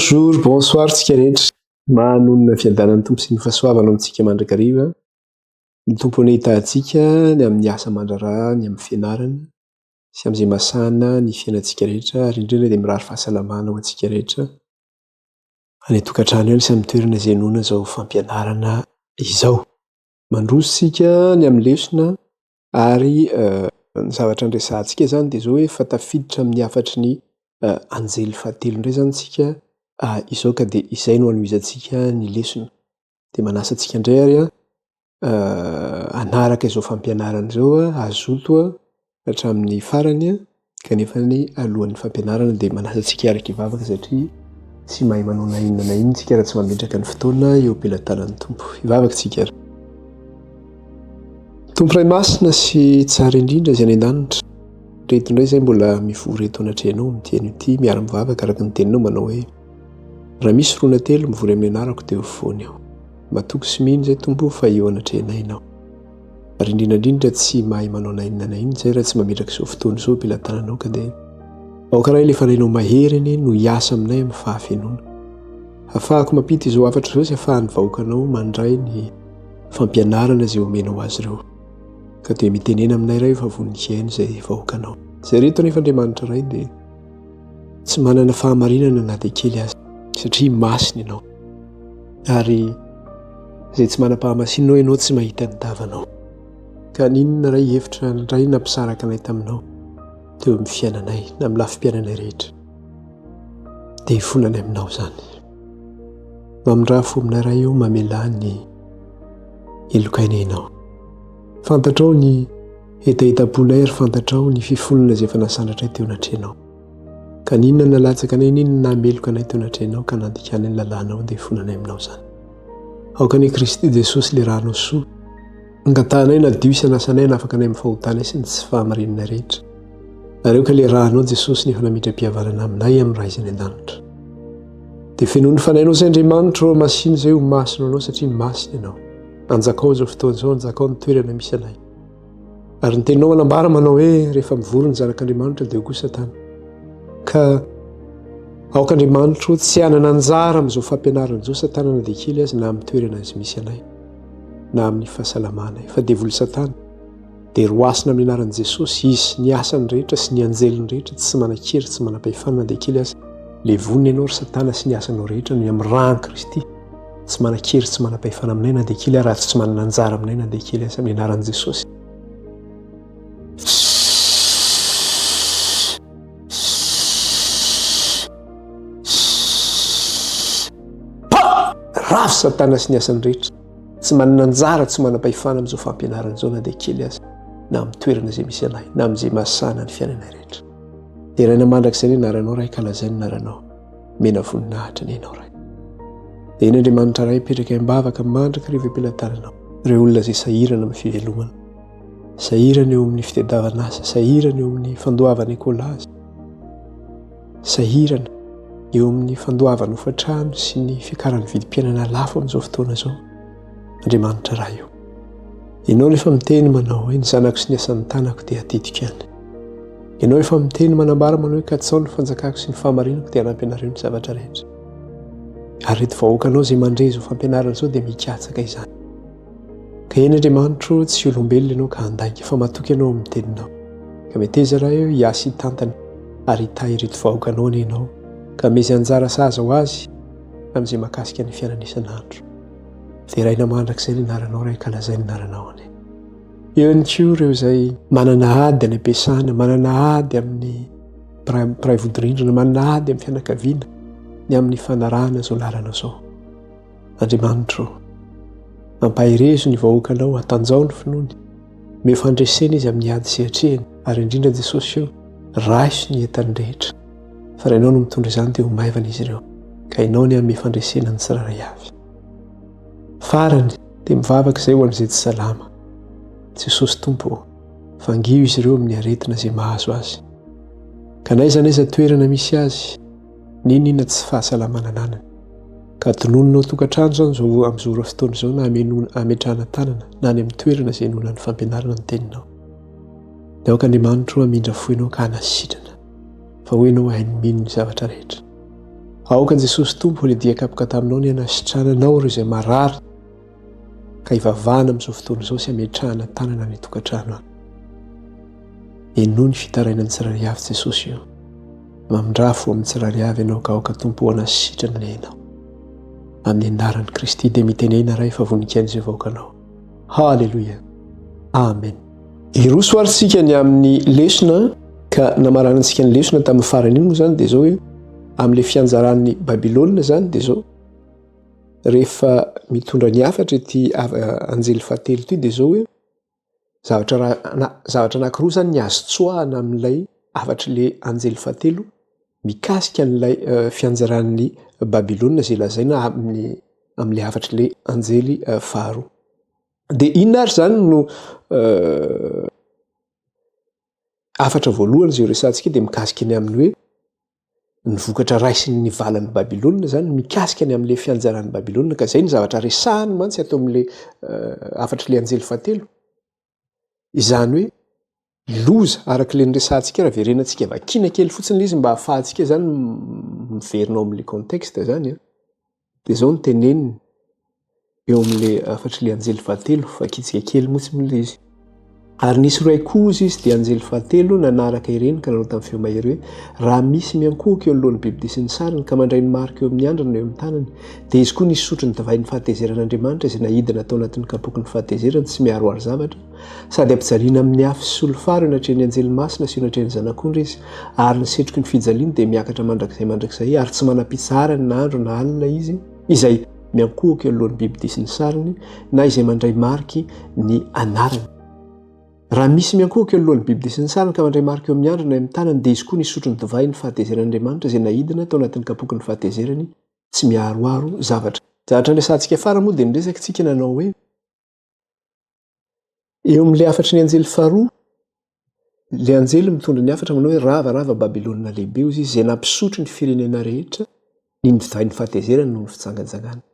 Bonjour, bonsoir tsika rehetra. Mahanonona ny fiadanan'ny Tompo sy ny fahasoavana ao amintsika mandrakariva. Ny Tompo anie hitahy antsika ny amin'ny asa aman-draharaha, ny amin'ny fianarana sy amin'izay mahasahana ny fiainantsika rehetra ary indrindra dia mirary fahasalamana ho antsika rehetra any an-tokantrano any sy amin'ny toerana izay inoana izao fampianarana izao. Mandroso isika ny amin'ny lesona ary ny zavatra niresahantsika izany dia izao hoe efa tafiditra amin'ny hafatry ny anjely fahatelo indray izany isika izao ka dia izay no hanohizantsika ny lesona. Dia manasa antsika indray ary hanaraka izao fampianarana izao, hazoto hatramin'ny farany, kanefa ny alohan'ny fampianarana dia manasa antsika hiaraka hivavaka satria tsy mahay manao na inona na inona isika raha tsy mametraka ny fotoana eo am-pelatanan'ny Tompo. Hivavaka isika ary. Tompo Ray Masina sy tsara indrindra izay any an-danitra, ireto indray izay mbola mivory eto anatrehanao amin'ity anio ity, miara-mivavaka araka ny teninao manao hoe raha misy roa na telo mivory amin'ny anarako dia ho foana aho. Matoky sy mino izay Tompo o fa eo anatrehanay Ianao. Ary indrindra indrindra tsy mahay manao na inona na inona izay raha tsy mametraka izao fotoana izao am-pelatananao ka dia aoka Ray ilay Fanahinao mahery anie no hiasa aminay amin'ny fahafenoana. Hafahako mampita izao hafatra izao sy hafahan'ny vahoakanao mandray ny fampianarana izay omenao azy ireo. Ka dia mitenena aminay Ray fa vonona hihaino izay vahoakanao. Izay reto anefa Andriamanitra Ray dia tsy manana fahamarinana na dia kely aza satria masina Ianao. Ary izay tsy manam-pahamasinana ianao tsy mahita ny tavanao. Ka n'inona ray hevitra indray nampisaraka anay taminao teo amin'ny fiainanay na amin'ny lafim-piainanay rehetra. Dia hifonanay aminao izany. Mamindrà fo aminay ray eo mamelà ny helokainay ianao. Fantatrao ny hetahetam-ponay ary fantatrao ny fifonana izay efa nasandratray teo anatrehanao. Ka n'inona nalatsaka anay, n'inona nahameloka anay teo anatrehanao ka nandikana ny lalànao dia ifonanay aminao izany. Aoka anie Kristy Jesosy ilay ranao soa, angatahanay nadio isan'asanay hanafaka anay amin'ny fahotanay sy ny tsy fahamarinanay rehetra. Ary aoka ilay ranao Jesosy ny efa nametra-pihavanana aminay amin'ny Ray izay any an-danitra. Dia fenoy ny fanahinao izay Andriamanitra ô, masino izay ho masina anao satria masina ianao. Anjakao izao fotoana izao, anjakao ny toerana misy anay. Ary ny teninao manambara manao hoe rehefa mivory ny zanak'Andriamanitra dia eo koa Satana. Ka aoka Andriamanitra ho tsy hanana anjara amin'izao fampianarana izao Satana na dia kely aza na amin'ny toerana izay misy anay na amin'ny fahasalamanay. Fa devoly Satana dia roasina amin'ny anaran'i Jesosy izy sy ny asany rehetra sy ny anjeliny rehetra tsy manan-kery tsy manam-pahefana na dia kely aza. Levonina ianao ry Satana sy ny asanao rehetra noho ny amin'ny ràn'i Kristy. Tsy manan-kery tsy manam-pahefana aminay na dia kely ary ary tsy manana anjara aminay na dia kely aza amin'ny anaran'i Jesosy. Pa! Ravo Satana sy ny asany rehetra. Tsy manana anjara tsy manam-pahefana amin'izao fampianarana izao na dia kely aza na amin'ny toerana izay misy anay na amin'izay mahasahana ny fiainanay rehetra. Deraina mandrakizay ny anaranao Ray ka lazaina ny anaranao. Mena voninahitra anie ianao Ray. Dia eny Andriamanitra Ray mipetraka am-bavaka mandrakariva eo am-pelatananao. Ireo olona izay sahirana amin'ny fivelomana, sahirana eo amin'ny fitadiavana asa, sahirana eo amin'ny fandoavana ekolazy, sahirana eo amin'ny fandoavana hofantrano sy ny fiakaran'ny vidim-piainana lafo amin'izao fotoana izao. Andriamanitra Ray io. Ianao nefa miteny manao hoe ny zanako sy ny asan'ny tanako dia adidiko ihany. Ianao efa miteny manambara manao hoe katsao ny fanjakako sy ny fahamarinako dia hanampy anareo ny zavatra rehetra. Ary ireto vahoakanao izay mandre izao fampianarana izao dia mikatsaka izany. Ka eny Andriamanitro tsy olombelona ianao ka handainga fa matoky ianao amin'ny teninao. Ka meteza raha eo hiasa hitantana ary hitahy ireto vahoakanao anie ianao ka hamezy anjara sahaza ho azy amin'izay mahakasika ny fiainana isan'andro. Deraina mandrakizay ny anaranao Ray ka lazainy ny anaranao anie. Eo ihany koa ireo izay manana ady any am-piasana, manana ady amin'ny mpiray vodirindrina, manana ady amin'ny fianakaviana, ny amin'ny fanarahana izao lalana izao. Andriamanitro, ampaherezo ny vahoakanao, atanjao ny finoany, omeo fandresena izy amin'ny ady izay atrehiny, ary indrindra Jesosy io, raiso ny entany rehetra, fa raha ianao no mitondra izany dia ho maivana izy ireo, ka ianao ny hanome fandresena ny tsirairay avy. Farany, dia mivavaka izay ho an'izay tsy salama. Jesosy Tompo ô, vangio izy ireo amin'ny aretina izay mahazo azy. Ka n'aiza n'aiza toerana misy azy, n'inon'inona tsy fahasalamana ananany. Ka tononina ao tokantrano izany izao amin'izao ora fotoana izao na hamenoana hametrahana tanana na any amin'ny toerana izay henoana ny fampianarana ny teninao. Dia aoka Andriamanitro hamindra fo ianao ka hanasitrana. Fa hoy ianao hainy mino ny zavatra rehetra. Aoka Jesosy Tompo le dia kapoka taminao ny hanasitrananao ireo izay marary ka hivavahana amin'izao fotoana izao sy hametrahana tanana any an-tokantrano any. Henoy ny fitarainan'ny tsirairay avy Jesosy io. Mamindrà fo amin'ny tsirairay avy ianao ka aoka Tompo ho hanasitrana ny ainao. Amin'ny anaran'i Kristy dia mitenena Ray fa voninkaina izay vahoakanao. Haleloia. Amen. Hiroso ary tsika ny amin'ny lesona ka namaranantsika ny lesona tamin'ny farany iny moa zany dia zao hoe amin'ilay fianjaran'ny Babylona zany dia zao rehefa mitondra ny hafatra ity anjely fahatelo ity dia zao hoe zavatra raha zavatra anankiroa zany ny azo tsoahana amin'ilay hafatr'ilay anjely fahatelo mikasika an'ilay eh, fianjaran'ny Babylona izay lazaina amin'ny amin'ilay hafatr'ilay anjely eh, faharoa. Dia inona ary izany no hafatra voalohany izay horesahantsika dia mikasika ny amin'ny hoe ny vokatra raisin'ny valan'i Babylona izany mikasika ny amin'ilay fianjaran'i Babylona ka izay ny zavatra resahany mantsy ato amin'ilay hafatr'ilay anjely fahatelo. Izany hoe loza araka ilay niresahantsika raha verenantsika vakiana kely fotsiny ilay izy mba hahafahantsika izany miverina ao amin'ilay contexte izany an. Dia izao no teneniny eo amin'ilay hafatr'ilay anjely fahatelo, vakintsika kely moa tsy moa ilay izy. Ary nisy roay koa izy dia anjely fahatelo nanaraka ireny ka nanao tamin'ny feo mahery hoe, Raha misy miankohoka eo anoloan'ny bibidia sy ny sariny ka mandray ny marika eo amin'ny andriny na eo amin'ny tanany, dia izy koa nisotro ny divain'ny fahatezeran'Andriamanitra izay naidina tao anatin'ny kapoaky ny fahatezerany tsy miharoharo zavatra, Sady ampijaliana amin'ny afo sy solifara eo anatrehan'ny anjely masina sy eo anatrehan'ny Zanak'ondry izy, ary ny setroky ny fijaliany dia miakatra mandrakizay mandrakizay, ary tsy manam-pitsaharana na andro na alina izy, izay miankohoka eo anoloan'ny bibidia sy ny sariny, na izay mandray mariky ny anarany. Raha misy miankohoka eo anoloan'ny bibidia sy ny sariny ka mandray marika eo amin'ny andriny na eo amin'ny tanany, dia izy koa nisotro ny divay ny fahatezeran'Andriamanitra izay naidina tao anatin'ny kapoaky ny fahatezerany, tsy miharoharo zavatra. Zavatra niresahantsika farany moa dia niresaka isika nanao hoe, Eo amin'ilay hafatry ny anjely faharoa, ilay anjely mitondra ny hafatra manao hoe rava, rava Babylona lehibe, hoy izy, izay nampisotro ny firenena rehetra ny nivain'ny fahatezerany noho ny fijangajangany.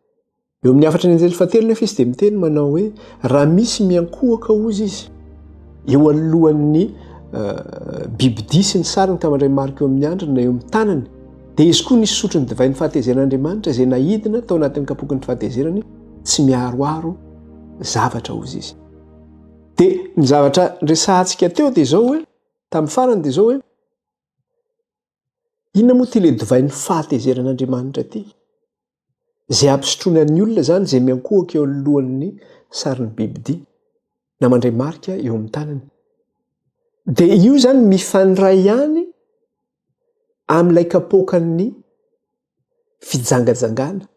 Eo amin'ny hafatry ny anjely fahatelo nefa izy dia miteny manao hoe raha misy miankohoka hozy izy eo alohan'ny eh, bibidia sy ny sariny ka mandray marika eo amin'ny andriny na eo amin'ny tanany dia izy koa nisotro ny divain'ny fahatezeran'Andriamanitra izay naidina tao anatin'ny kapoaky ny fahatezerany tsy miharoharo zavatra hozy izy. Dia ny zavatra resahantsika teo dia izao hoe, tamin'ny farany dia izao hoe, inona moa ity le divain'ny fahatezeran'Andriamanitra ity? Izay hampisotroana ny olona izany izay miankohoka eo anoloan'ny sarin'ny bibidia na mandray marika eo amin'ny tanany. Dia io izany mifandray ihany amin'ilay kapoakan'ny fijangajangana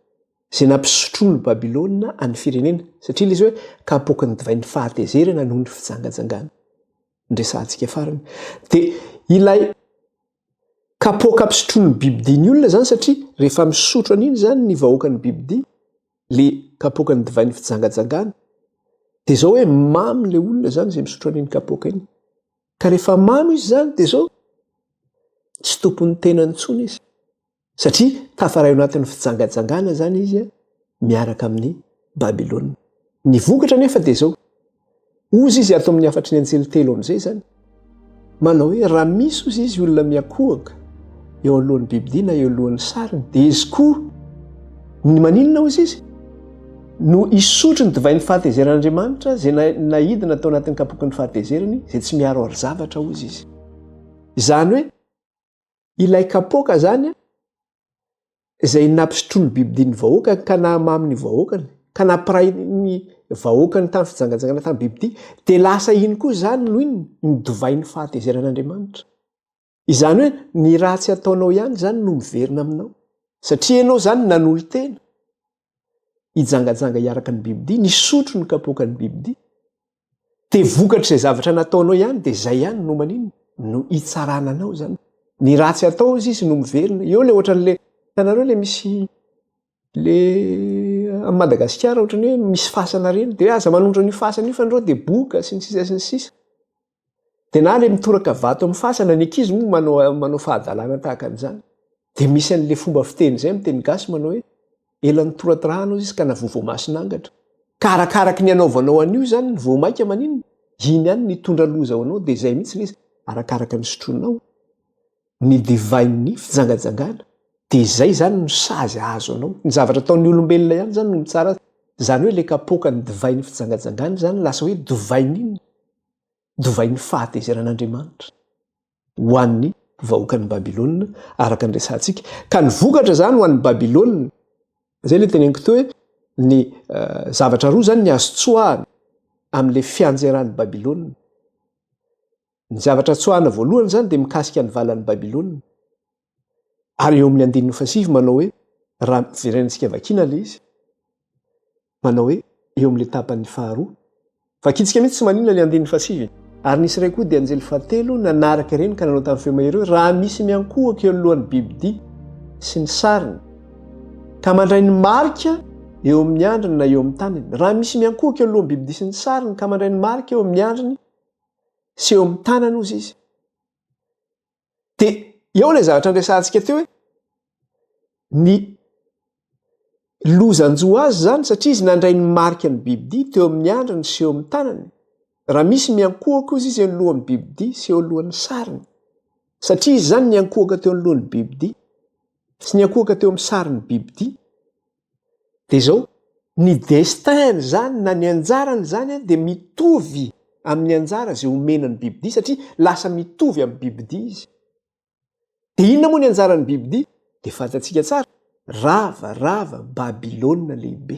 izay nampisotroin'i Babylona an'ny firenena, satria ilay izy hoe kapoaky ny divain'ny fahatezerana noho ny fijangajangana. Noresahantsika farany. Dia ilay kapoaka ampisotroin'ny bibidia ny olona izany, satria rehefa misotro an'iny izany ny vahoakan'ny bibidia, le kapoakan'ny divain'ny fijangajangana, dia izao hoe mamy ilay olona izany izay misotro an'iny kapoaka iny. Ka rehefa mamo izy izany dia izao, tsy tompon'ny tenany intsony izy. Satria tafaray ao anatin'ny fijangajangana izany izy miaraka amin'i Babylona. Ny vokatra anefa dia izao, hozy izy ato amin'ny hafatry ny anjely telo amin'izay izany, manao hoe raha misy hozy izy olona miakohoka eo alohan'ny bibidia na eo alohan'ny sariny, dia izy koa ny maninona hozy izy? No hisotro ny divain'ny fahatezeran'Andriamanitra izay naidina tao anatin'ny kapoaky ny fahatezerany, izay tsy miharoharo zavatra hozy izy. Izany hoe Ilay kapoaka izany izay nampisotroin'ny bibidia ny vahoakany ka nahamamy ny vahoakany, ka nampiray ny vahoakany tamin'ny fijangajangana tamin'ny bibidia, dia lasa iny koa izany no inona? Ny divain'ny fahatezeran'Andriamanitra. Izany hoe ny ratsy ataonao ihany izany no miverina aminao. Satria ianao izany nanolo-tena hijangajanga hiaraka ny bibidia, nisotro ny kapoakan'ny bibidia. Dia vokatr'izay zavatra nataonao ihany dia izay ihany no maninona? No hitsarana anao izany. Ny ratsy atao izy izy no miverina. Eo ilay ohatran'ilay, hitanareo ilay misy le amin'i Madagasikara ohatran'ny hoe misy fasana ireny, dia hoe aza manondro an'io fasana io fa ndreo dia boka sy ny sisa sy ny sisa. Dia na ilay mitoraka vato amin'ny fasana, ny ankizy moa manao manao fahadalana tahaka an'izany. Dia misy an'ilay fomba fiteny izay amin'ny teny gasy manao hoe ela nitoratorahana hozy izy ka navoa voamason'angatra. Ka arakaraky ny anaovanao an'io izany ny vao maika maninona? Iny ihany no hitondra loza ho anao dia izay mihitsy ilay izy, arakaraka ny sotroinao ny divain'ny fijangajangana. Dia izay izany no sazy ahazo anao. Ny zavatra ataon'ny olombelona ihany izany no mitsara azy. Izany hoe ilay kapoakan'ny divain'ny fijangajangana izany lasa hoe divain'inona? Divain'ny fahatezeran'Andriamanitra ho an'ny vahoakan'i Babylona, araka ny resahantsika. Ka ny vokatra izany ho an'i Babylona, izay ilay teneniko teo hoe ny zavatra roa izany ny azo tsoahana amin'ilay fianjeran'i Babylona. Ny zavatra tsoahana voalohany izany dia mikasika ny valan'i Babylona. Ary eo amin'ny andininy fahasivy manao hoe, raha verenantsika vakiana ilay izy, manao hoe eo amin'ilay tapany faharoa. Vakintsika mihitsy tsy maninona ilay andininy fahasivy. Ary nisy iray koa dia anjely fahatelo nanaraka ireny ka nanao tamin'ny feo mahery hoe, Raha misy miankohoka eo anoloan'ny bibidia sy ny sariny, ka mandray ny marika eo amin'ny andriny na eo amin'ny tanany, raha misy miankohoka eo anoloan'ny bibidia sy ny sariny ka mandray ny marika eo amin'ny andriny sy eo amin'ny tanany, hozy izy, Dia eo ilay zavatra niresahantsika teo hoe ny lozan-jo azy izany satria izy nandray ny marika ny bibidia teo amin'ny andriny sy eo amin'ny tanany. Raha misy miankohoka ozy izy eo alohan'ny bibidia sy eo alohan'ny sariny. Satria izy izany niankohoka teo alohan'ny bibidia sy niankohoka teo amin'ny sarin'ny bibidia. Dia izao, ny destin-ny izany na ny anjarany izany dia mitovy amin'ny anjara izay omena ny bibidia satria lasa mitovy amin'ny bibidia izy. Dia inona moa ny anjaran'ny bibidia? Dia fantatsika tsara, rava, rava Babylona lehibe.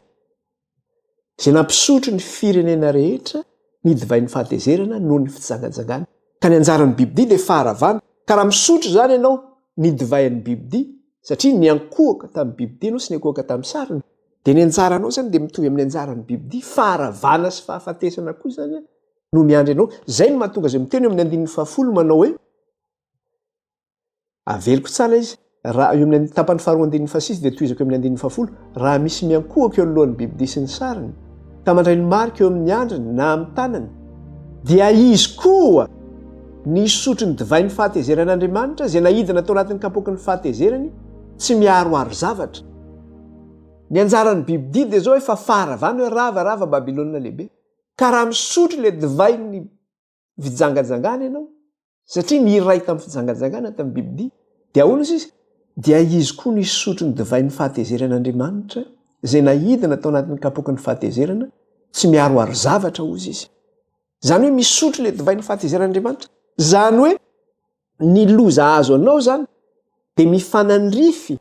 Izay nampisotro ny firenena rehetra ny divain'ny fahatezerana noho ny fijangajangana. Ka ny anjaran'ny bibidia dia faharavana. Ka raha misotro izany ianao ny divain'ny bibidia, Satria niankohoka tamin'ny bibidia ianao sy niankohoka tamin'ny sariny, dia ny anjaranao izany dia mitovy amin'ny anjaran'ny bibidia, faharavana sy fahafatesana koa izany no miandry anao. Izay no mahatonga izay miteny eo amin'ny andininy fahafolo manao hoe, averiko tsara izy, raha eo amin'ny tapany faharoa andininy fahasivy dia tohizako eo amin'ny andininy fahafolo, raha misy miankohoka eo anoloan'ny bibidia sy ny sariny, ka mandray ny marika eo amin'ny andriny na amin'ny tanany, dia izy koa nisotro ny divain'ny fahatezeran'Andriamanitra izay naidina tao anatin'ny kapoaky ny fahatezerany, tsy miharoharo zavatra. Ny anjaran'ny bibidia dia izao efa faharavana hoe rava, rava Babylona lehibe. Ka raha misotro ilay divain'ny fijangajangana ianao, satria niray tamin'ny fijangajangana tamin'ny bibidia, dia ahoana izy izy? Dia izy koa nisotro ny divain'ny fahatezeran'Andriamanitra izay naidina tao anatin'ny kapoaky ny fahatezerana, tsy miharoharo zavatra hozy izy. Izany hoe misotro ilay divain'ny fahatezeran'Andriamanitra. Izany hoe ny loza azo anao izany dia mifanandrify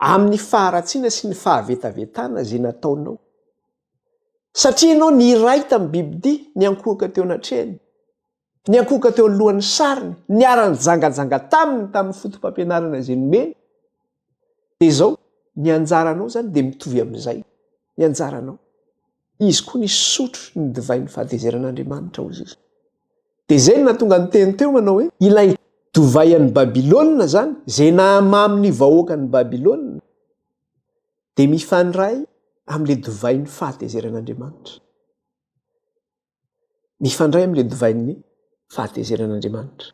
amin'ny faharatsiana sy ny fahavetavetana izay nataonao. Satria ianao niray tamin'ny bibidia, niankohoka teo anatrehany, niankohoka teo alohan'ny sariny, niara-nijangajanga taminy tamin'ny foto-pampianarana izay nomeny, dia izao, ny anjaranao izany dia mitovy amin'izay, ny anjaranao. Izy koa nisotro ny divain'ny fahatezeran'Andriamanitra, hoy izy. Dia izay no nahatonga ny teny teo manao hoe, ilay divay an'i Babylona izany, izay nahamamo ny vahoakan'i Babylona, dia mifandray amin'ilay divain'ny fahatezeran'Andriamanitra. Mifandray amin'ilay divain'ny fahatezeran'Andriamanitra.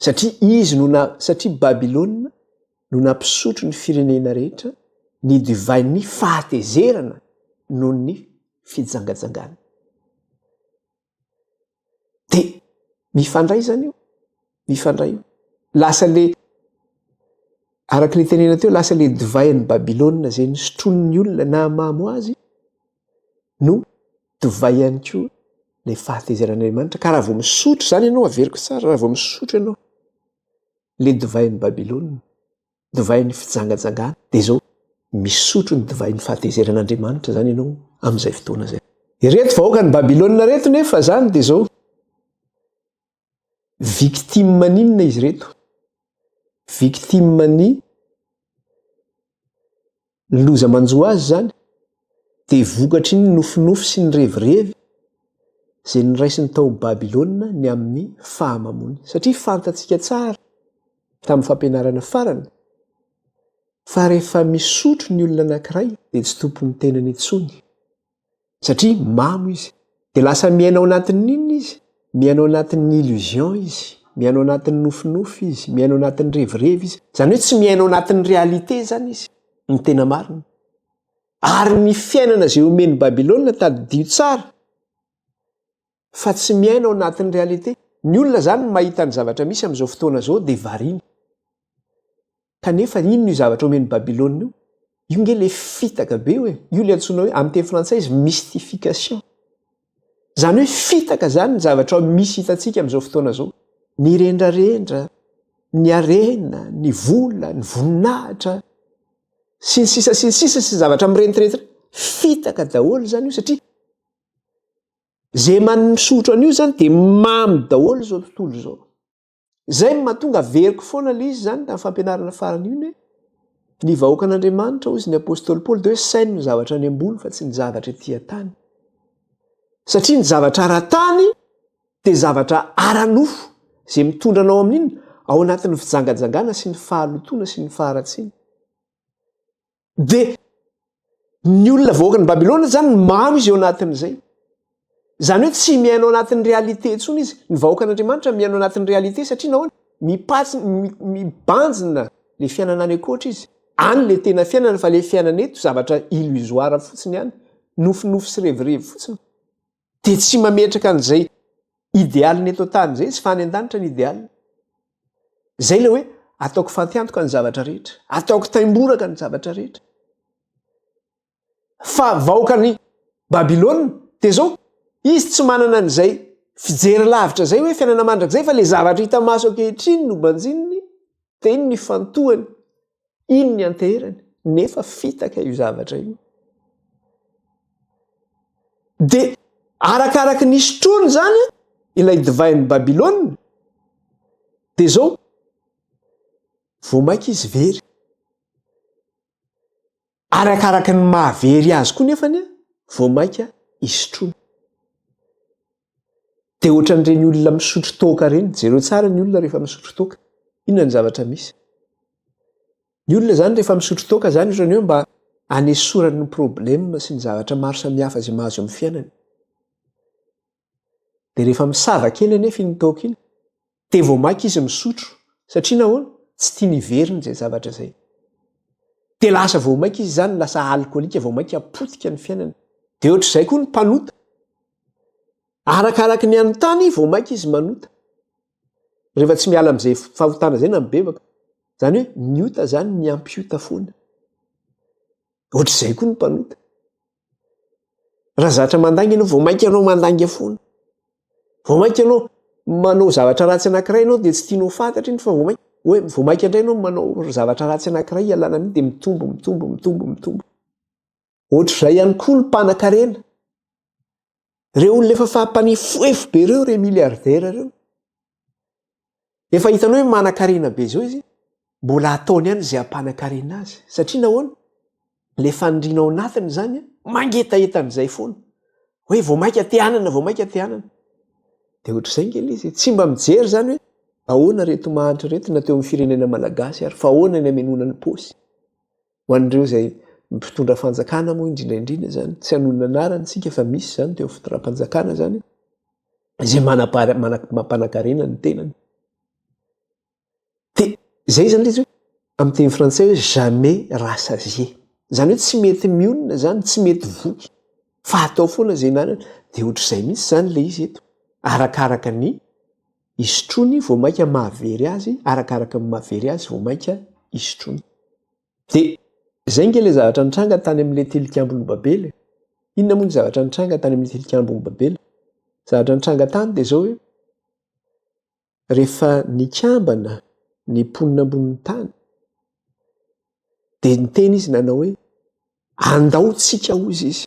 Satria izy no na, satria Babylona no nampisotro ny firenena rehetra ny divain'ny fahatezerana noho ny fijangajangana. Dia mifandray izany io, mifandray io. Lasa le, araka ny tenena teo, lasa le divay an'i Babylona izay nisotroin'ny olona nahamamo azy no divay ihany koa ilay fahatezeran'Andriamanitra. Ka raha vao misotro izany ianao, averiko tsara, raha vao misotro ianao le divain'i Babylona, divain'ny fijangajangana, dia izao, misotro ny divain'ny fahatezeran'Andriamanitra izany ianao amin'izay fotoana izay. Ireto vahoakan'i Babylona ireto nefa izany dia izao, victime n'inona izy ireto? Victime ny loza manjo azy izany dia vokatry ny nofinofy sy ny revirevy izay noraisiny tao Babylona ny amin'ny fahamamoany. Satria fantatsika tsara tamin'ny fampianarana farany fa rehefa misotro ny olona anankiray dia tsy tompon'ny tenany intsony. Satria mamo izy. Dia lasa miaina ao anatin'ny inona izy? Miaina ao anatin'ny illusion izy, miaina ao anatin'ny nofinofy izy, miaina ao anatin'ny revirevy izy. Izany hoe tsy miaina ao anatin'ny réalité izany izy, ny tena marina. Ary ny fiainana izay omen'i Babylona, tadidio tsara, fa tsy miaina ao anatin'ny réalité. Ny olona izany mahita ny zavatra misy amin'izao fotoana izao dia variana. Kanefa inona io zavatra omen'i Babylona io? Io nge le fitaka be io e! Io le antsoina hoe amin'ny teny frantsay izy mystification. Izany hoe fitaka izany ny zavatra misy hitantsika amin'izao fotoana izao. Ny rendrarendra, ny harena, ny vola, ny voninahitra, sy ny sisa sy ny sisa sy ny zavatra mirentirenty ireny, fitaka daholo izany io satria izay misotro an'io izany dia mamy daholo izao tontolo izao. Izay no mahatonga averiko foana ilay izy izany tamin'ny fampianarana farany iny hoe ny vahoakan'Andriamanitra hozy ny apostoly Paoly dia hoe saino ny zavatra any ambony fa tsy ny zavatra ety an-tany. Satria ny zavatra ara-tany dia zavatra ara-nofo izay mitondra anao amin'inona? Ao anatin'ny fijangajangana sy ny fahalotoana sy ny faharatsiana. Dia ny olona vahoakan'i Babylona zany mamo izy eo anatin'izay. Izany hoe tsy miaina ao anatin'ny réalité intsony izy. Ny vahoakan'Andriamanitra miaina ao anatin'ny réalité satria nahoana? Mipatsy, mibanjina le fiainana any ankoatra izy. Any le tena fiainana fa le fiainana eto zavatra illusoire fotsiny ihany, nofinofy sy revirevy fotsiny. Dia tsy mametraka an'izay idéal-ny eto an-tany izay izy fa any an-danitra ny idéal. Izay ilay hoe ataoko fantiantoka ny zavatra rehetra, ataoko taimboraka ny zavatra rehetra. Fa vahoakan'i Babylona dia izao, izy tsy manana an'izay fijery lavitra izay hoe fiainana mandrakizay fa ilay zavatra hita maso ankehitriny no banjininy, dia iny no ifantohany, iny ny anteherany, nefa fitaka io zavatra io. Dia arakaraky ny isotroany izany ilay divain'i Babylona, dia izao, vao mainka izy very. Arakaraky ny mahavery azy koa nefany vao mainka isotroany. Dia ohatran'ireny olona misotro toaka ireny, jereo tsara ny olona rehefa misotro toaka, inona ny zavatra misy? Ny olona izany rehefa misotro toaka izany ohatran'ny hoe mba anesorany ny problème sy ny zavatra maro samihafa izay mahazo amin'ny fiainany. Dia rehefa misava kely anefa iny toaka iny, dia vao mainka izy misotro, satria nahoana? Tsy tiany hiverina izay zavatra izay. Dia lasa vao mainka izy izany lasa alcoolique, vao mainka potika ny fiainany. Dia ohatr'izay koa ny mpanota. Arakaraky ny anontany vao mainka izy manota. Rehefa tsy miala amin'izay fahotana izay na mibebaka. Izany hoe ny ota izany miampy ota foana. Ohatr'izay koa ny mpanota. Raha zatra mandainga ianao, vao mainka ianao mandainga foana. Vao mainka ianao manao zavatra ratsy anankiray ianao dia tsy tianao fantatra iny fa vao mainka hoe vao mainka indray ianao manao zavatra ratsy anankiray hialana amin'iny dia mitombo, mitombo, mitombo, mitombo. Ohatr'izay ihany koa ny mpanankarena. Ireo olona efa fampanifoefo be ireo, ireo milliardaires ireo. Efa hitanao hoe manankarena be izao izy, mbola ataony ihany izay hampanankarena azy. Satria nahoana? Ilay faniriana ao anatiny izany mangetaheta an'izay foana. Hoe vao mainka te hanana, vao mainka te hanana. Dia ohatr'izay nge ilay izy. Tsy mba mijery izany hoe ahoana ireto mahantra ireto na teo amin'ny firenena malagasy ary fa ahoana ny hamenoana ny paosy. Ho an'ireo izay mpitondra fanjakana moa indrindra indrindra izany, tsy hanonona anarana isika fa misy izany teo amin'ny fitondram-panjakana izany, izay manam-panankarena ny tenany. Dia izay izany ilay izy hoe, amin'ny teny frantsay hoe jamais rassasié. Izany hoe tsy mety mionona izany, tsy mety voky, fa atao foana izay hinanana. Dia ohatr'izay mihitsy izany ilay izy eto. Arakaraka ny isotroany vao mainka mahavery azy, arakaraka ny mahavery azy vao mainka isotroany. Dia izay ange ilay zavatra nitranga tany amin'ilay tilikambon'i Babela e. Inona moa ny zavatra nitranga tany amin'ilay tilikambon'i Babela? Zavatra nitranga tany dia izao hoe, rehefa nikambana ny mponina ambonin'ny tany, dia niteny izy nanao hoe, Andao tsika hozy izy.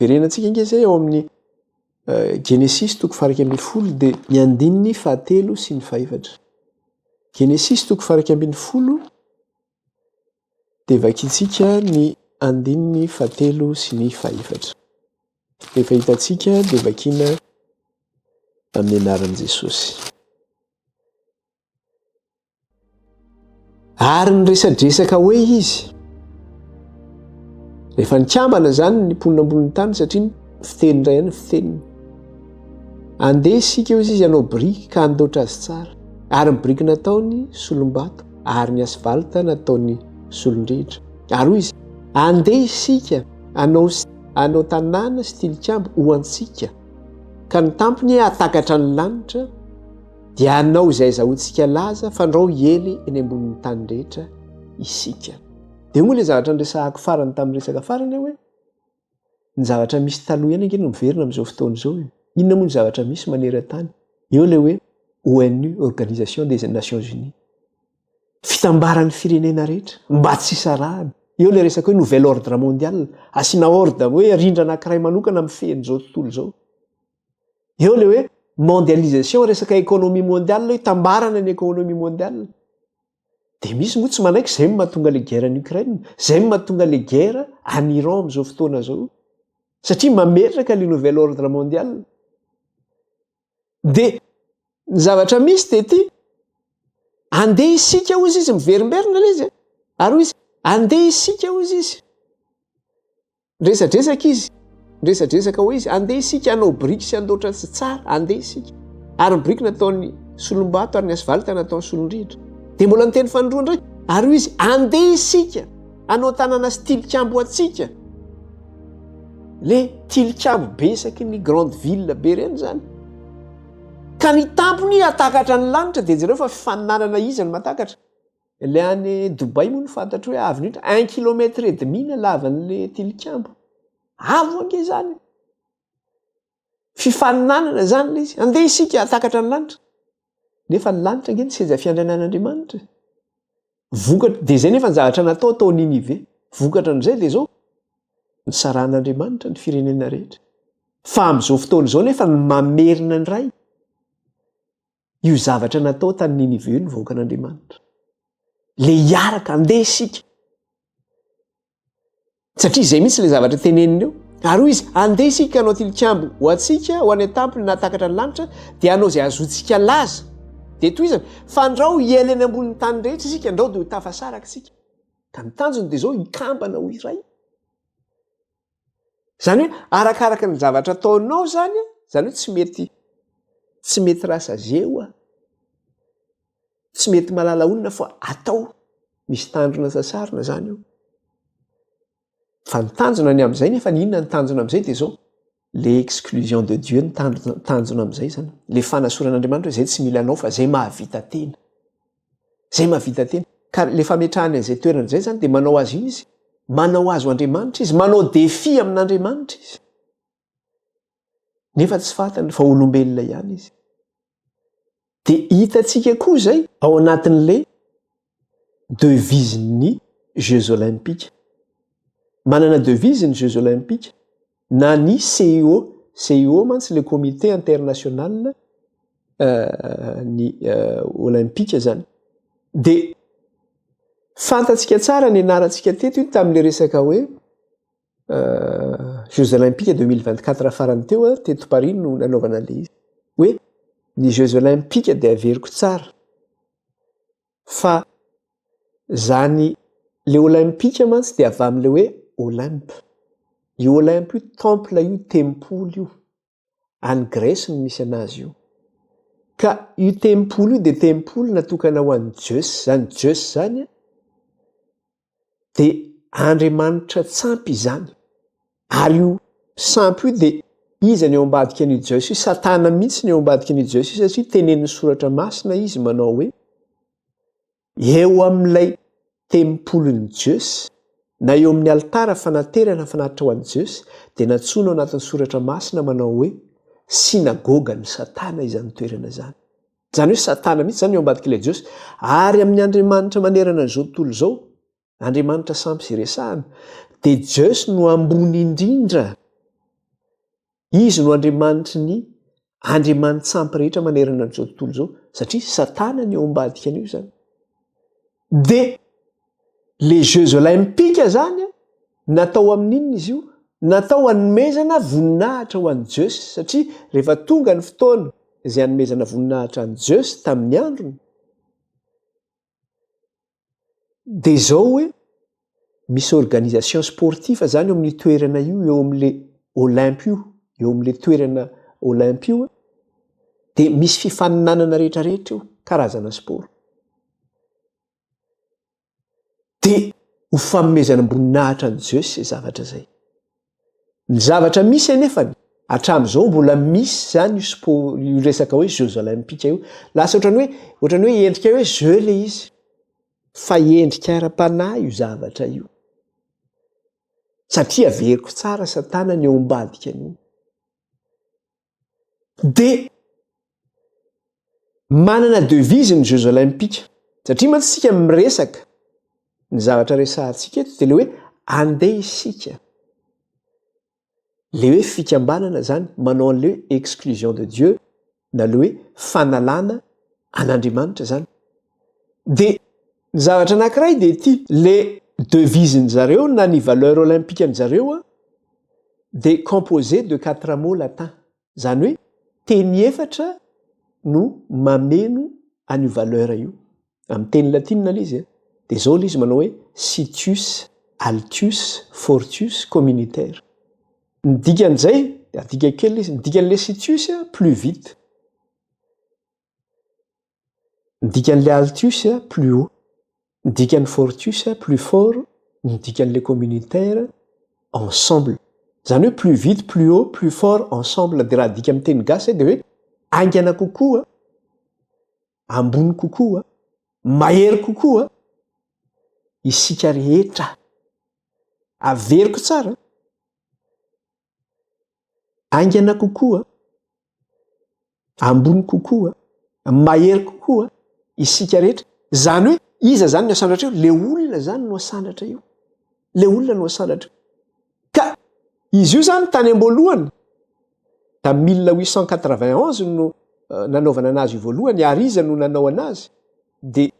Verenantsika ange izay ao amin'ny eh, Genesisy toko faha 11 dia ny andininy fahatelo sy ny fahefatra. Genesisy toko faha 11 dia vakintsika ny andininy fahatelo sy ny fahefatra. Rehefa hitantsika dia vakina amin'ny anaran'i Jesosy. Ary niresadresaka hoe izy. Rehefa nikambana izany ny mponina ambonin'ny tany satria ny fiteny iray ihany ny fiteniny. Andeha isika hoy izy hanao biriky ka handoatra azy tsara. Ary ny biriky nataony solombato ary ny asfalta nataony solon-drihitra. Ary hoy izy, andeha isika hanao hanao tanàna sy tilikambo ho antsika, ka ny tampony hahatakatra ny lanitra, Dia hanao izay azahoantsika laza, fandrao hiely eny ambonin'ny tany rehetra. isika. Dia eo moa ilay zavatra niresahako farany tamin'ny resaka farany hoe ny zavatra misy taloha ihany ange no miverina amin'izao fotoana izao e. Inona moa ny zavatra misy maneran-tany? Eo ilay hoe ONU, Organisation des Nations Unies. Fitambaran'ny firenena rehetra, mba tsy hisarahana. Eo ilay resaka hoe nouvel ordre mondial, asiana ordre hoe rindra anankiray manokana mifehy an'izao tontolo izao. Eo ilay hoe mondialisation, resaka économie mondiale, hoe itambarana ny économie mondiale. Dia misy moa tsy manaiky, izay no mahatonga ilay guerre any Ukraine, izay no mahatonga ilay guerre any Iran amin'izao fotoana izao. Satria mametraka ilay nouvel ordre mondial. Dia ny zavatra misy dia ity, andeha isika hozy izy, miverimberina ilay izy, ary hoy izy, andeha isika hozy izy. Niresadresaka izy, niresadresaka hoy izy, andeha isika hanao biriky sy handoatra sy tsara, andeha isika. Ary ny biriky nataony solombato ary ny asphalte nataony solondrihitra. Dia mbola niteny fanindroany indray, ary hoy izy, andeha isika hanao tanàna sy tilikambo ho antsika. Le tilikambo be isaky ny grande ville be ireny izany. Ka ny tampony hatakatra ny lanitra, dia jereo fa fifaninanana iza no mahatakatra. Ilay any Dubaï moa no fantatro hoe avo indrindra, un kilomètre et demi ny halavan'ilay tilikambo. Avo ange izany e! Fifaninanana izany ilay izy. Andeha isika hatakatra ny lanitra. Nefa ny lanitra ange ny seza fiandrianan'Andriamanitra. Vokatra, dia izay nefa ny zavatra natao tao Ninive. Vokatra amin'izay dia izao, nisarahan'Andriamanitra ny firenena rehetra. Fa amin'izao fotoana izao nefa ny mamerina indray Io zavatra natao tany Ninive io ny vahoakan'Andriamanitra. Le hiaraka, andeha isika. Satria izay mihitsy le zavatra teneniny eo. Ary hoy izy, andeha isika hanao tilikambo ho antsika, ho any an-tampony nahatakatra ny lanitra, dia hanao izay hahazoantsika laza. Dia tohizany, fa ndrao hiely any ambonin'ny tany rehetra isika, ndrao dia ho tafasaraka isika. Ka ny tanjony dia izao, hikambana ho iray. Izany hoe arakaraka ny zavatra ataonao izany, izany hoe tsy mety tsy mety rasazie oa, tsy mety malala olona fa atao, misy tanjona sasarina izany eo. Fa ny tanjona ny amin'izay nefa ny inona ny tanjona amin'izay dia izao, le exclusion de Dieu ny tanjona amin'izay izany, le fanasoran'Andriamanitra hoe zay tsy mila anao fa zay mahavita tena. Zay mahavita tena. Ka le fametrahany an'izay toerana izay zany dia manao azy ino izy? Manao azy ho Andriamanitra izy, manao défi amin'Andriamanitra izy. Nefa tsy fantany fa olombelona ihany izy. Dia hitantsika koa izay ao anatin'le devise-n'ny Jeux Olympiques. Manana devise ny Jeux Olympiques na ny CIO, CIO mantsy le Comité International ny Olympique zany. Dia fantatsika tsara ny anarantsika teto io tamin'le resaka hoe Jeux Olympiques 2024 farany teo teto Paris no nanaovana an'le izy. Hoe ny Jeux Olympiques dia averiko tsara Fa zany le olympique mantsy dia avy amle hoe Olympe. Io Olympe io temple io, tempoly io. Any Grèce no misy anazy io. Ka io tempoly io dia tempoly natokana ho an'i Zeus. Zany Zeus zany dia andriamanitra tsampy izany. Ary io sampy io dia iza ny eo ambadika an'io Zeus io? Satana mihitsy ny eo ambadika an'io Zeus io satria tenenin'ny soratra masina izy manao hoe eo amin'ilay tempolin'i Zeus na eo amin'ny alitara fanaterana fanatitra ho an'i Zeus dia nantsoina ao anatin'ny soratra masina manao hoe synagogan'i Satana izany toerana izany. Izany hoe Satana mihitsy izany eo ambadik'ilay Jiosy. Ary amin'ny andriamanitra manerana an'izao tontolo izao, andriamanitra sampy izay resahana, dia Zeus no ambony indrindra. Izy no andriamanitry ny andriamani-tsampy rehetra manerana an'izao tontolo izao, satria Satana ny eo ambadika an'io izany. Dia les Jeux Olympiques zany natao amin'inona izy io? Natao hanomezana voninahitra ho an'i Zeus, satria rehefa tonga ny fotoana izay hanomezana voninahitra an'i Zeus tamin'ny androny, dia izao hoe misy organisation sportif zany eo amin'io toerana io, eo amin'le Olympe io, eo amin'le toerana Olympe io, dia misy fifaninanana rehetrarehetra eo, karazana sport. Dia ho fanomezanam-boninahitra an'i Zeus izay zavatra izay. Ny zavatra misy anefany, hatramin'izao mbola misy izany io sport, io resaka hoe jeux olympiques io. Lasa ohatran'ny hoe, ohatran'ny hoe endrika hoe jeu ilay izy. Fa endrika ara-panahy io zavatra io. Satria averiko tsara Satana ny eo ambadika an'io. Dia manana devise ny Jeux Olympiques. Satria mantsy isika miresaka ny zavatra resahantsika eto dia le hoe andeha isika. Le hoe fikambanana zany manao an'le hoe exclusion de Dieu na le hoe fanalana an'Andriamanitra zany. Dia ny zavatra anankiray dia ity, le devise-ny zareo na ny valeur olympique-ny zareo an, dia composé de quatre mots latins. Izany hoe teny efatra no mameno an'io valeur io. Amin'ny teny latinina ilay izy an, dia izao ilay izy manao hoe citius, altius, fortius, communitaire. Ny dikan'izay, adika kely ilay izy, ny dikan'ilay citius an, plus vite. Ny dikan'ilay altius plus haut, ny dikan'ny fortius plus fort, ny dikan'ilay communautaire ensemble. Izany hoe plus vite, plus haut, plus fort, ensemble. Dia raha adika amin'ny teny gasy izay dia hoe haingana kokoa, ambony kokoa, mahery kokoa isika rehetra. Averiko tsara. Haingana kokoa, ambony kokoa, mahery kokoa isika rehetra. Izany hoe iza izany no asandratra eo? Le olona izany no asandratra eo. Le olona no asandratra eo. Ka izy io izany tany am-boalohany, tamin'ny 1891 no eh, nanaovana anazy io voalohany, ary iza no nanao anazy? Dia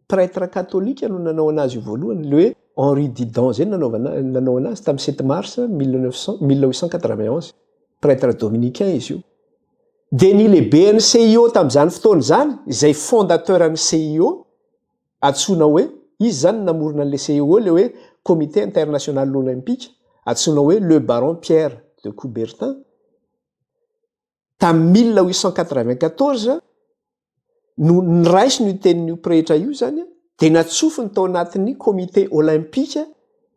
Prêtre katolika no nanao anazy io voalohany, le hoe Henri Didon zay no nanaovana nanao anazy tamin'ny sept mars 1900 1891. Prêtre dominicain izy io. Dia ny lehiben'ny CIO tamin'izany fotoana izany, izay fondateur an'ny CIO, antsoina hoe, izy izany no namorona an'ilay CIO, le hoe Comité International Olympique, antsoina hoe le Baron Pierre de Coubertin, Tamin'ny 1894 no niraisiny io tenin'io pretra io izany dia natsofiny tao anatin'ny comité olympique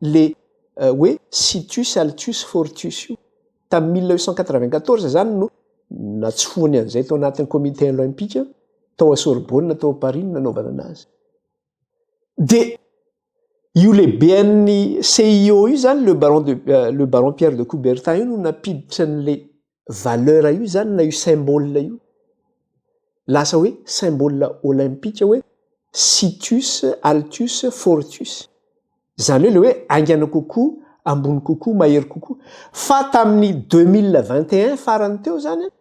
le hoe Citius Altius Fortius io. Tamin'ny 1894 izany no natsofohany an'izay tao anatin'ny comité olympique tao à Sorbonne tao Paris no nanaovana anazy. Dia io lehiben'ny CIO io izany le baron de le baron Pierre de Coubertin io no nampiditra an'le valeur io izany na io symbole io. Lasa hoe symbole olympique hoe Citius Altius Fortius. Izany hoe le hoe haingana kokoa, ambony kokoa, mahery kokoa. Fa tamin'ny 2021 farany teo izany an,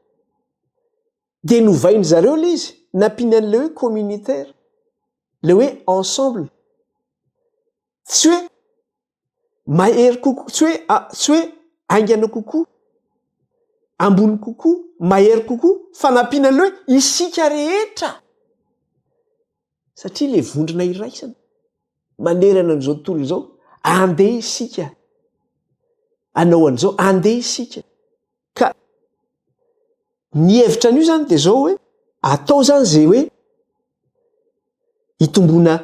Dia novain-dry zareo ilay izy, nampiany an'ilay hoe communautaire, ilay hoe ensemble. Tsy hoe mahery kokoa, tsy hoe tsy hoe haingana kokoa, ambony kokoa, mahery kokoa, fa nampiana an'ilay hoe isika rehetra. Satria ilay vondrona iraisana manerana an'izao tontolo izao, andeha isika hanao an'izao, andeha isika. Ka ny hevitra an'io zany dia zao hoe atao zany zay hoe hitomboana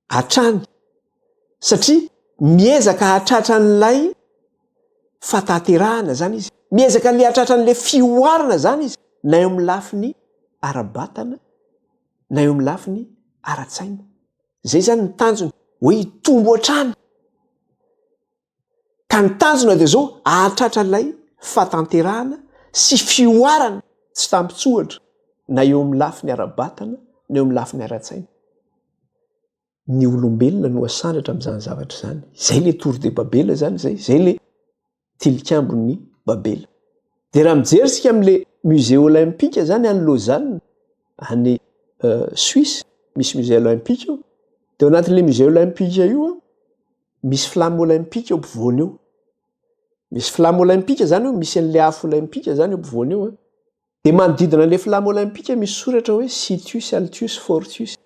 hatrany satria miezaka hahatratra an'ilay fahatanterahana zany izy, miezaka an'ilay hahatratra an'ilay fihoarana zany izy na eo amin'ny lafiny ara-batana na eo amin'ny lafiny ara-tsaina. Zay zany ny tanjona hoe hitombo hatrany. Ka ny tanjona dia izao, hahatratra ilay fahatanterahana sy fihoarana tsy tampin-tsohatra na eo amin'ny lafiny ara-batana na eo amin'ny lafiny ara-tsaina. Ny olombelona no asandratra amin'izany zavatra izany. Izay ilay tour de Babela izany izay, izay ilay tilikambon'ny Babela. Dia raha mijery isika amin'ilay musée olympique izany any Lausanne, any Suisse, misy musée olympique eo, dia ao anatin'ilay musée olympique io an, Misy flamme olympique eo ampovoany eo. Misy flamme olympique zany eo, misy an'le afo olympique zany eo ampovoany eo an. Dia manodidina an'le flamme olympique misy soratra hoe Citius Altius Fortius.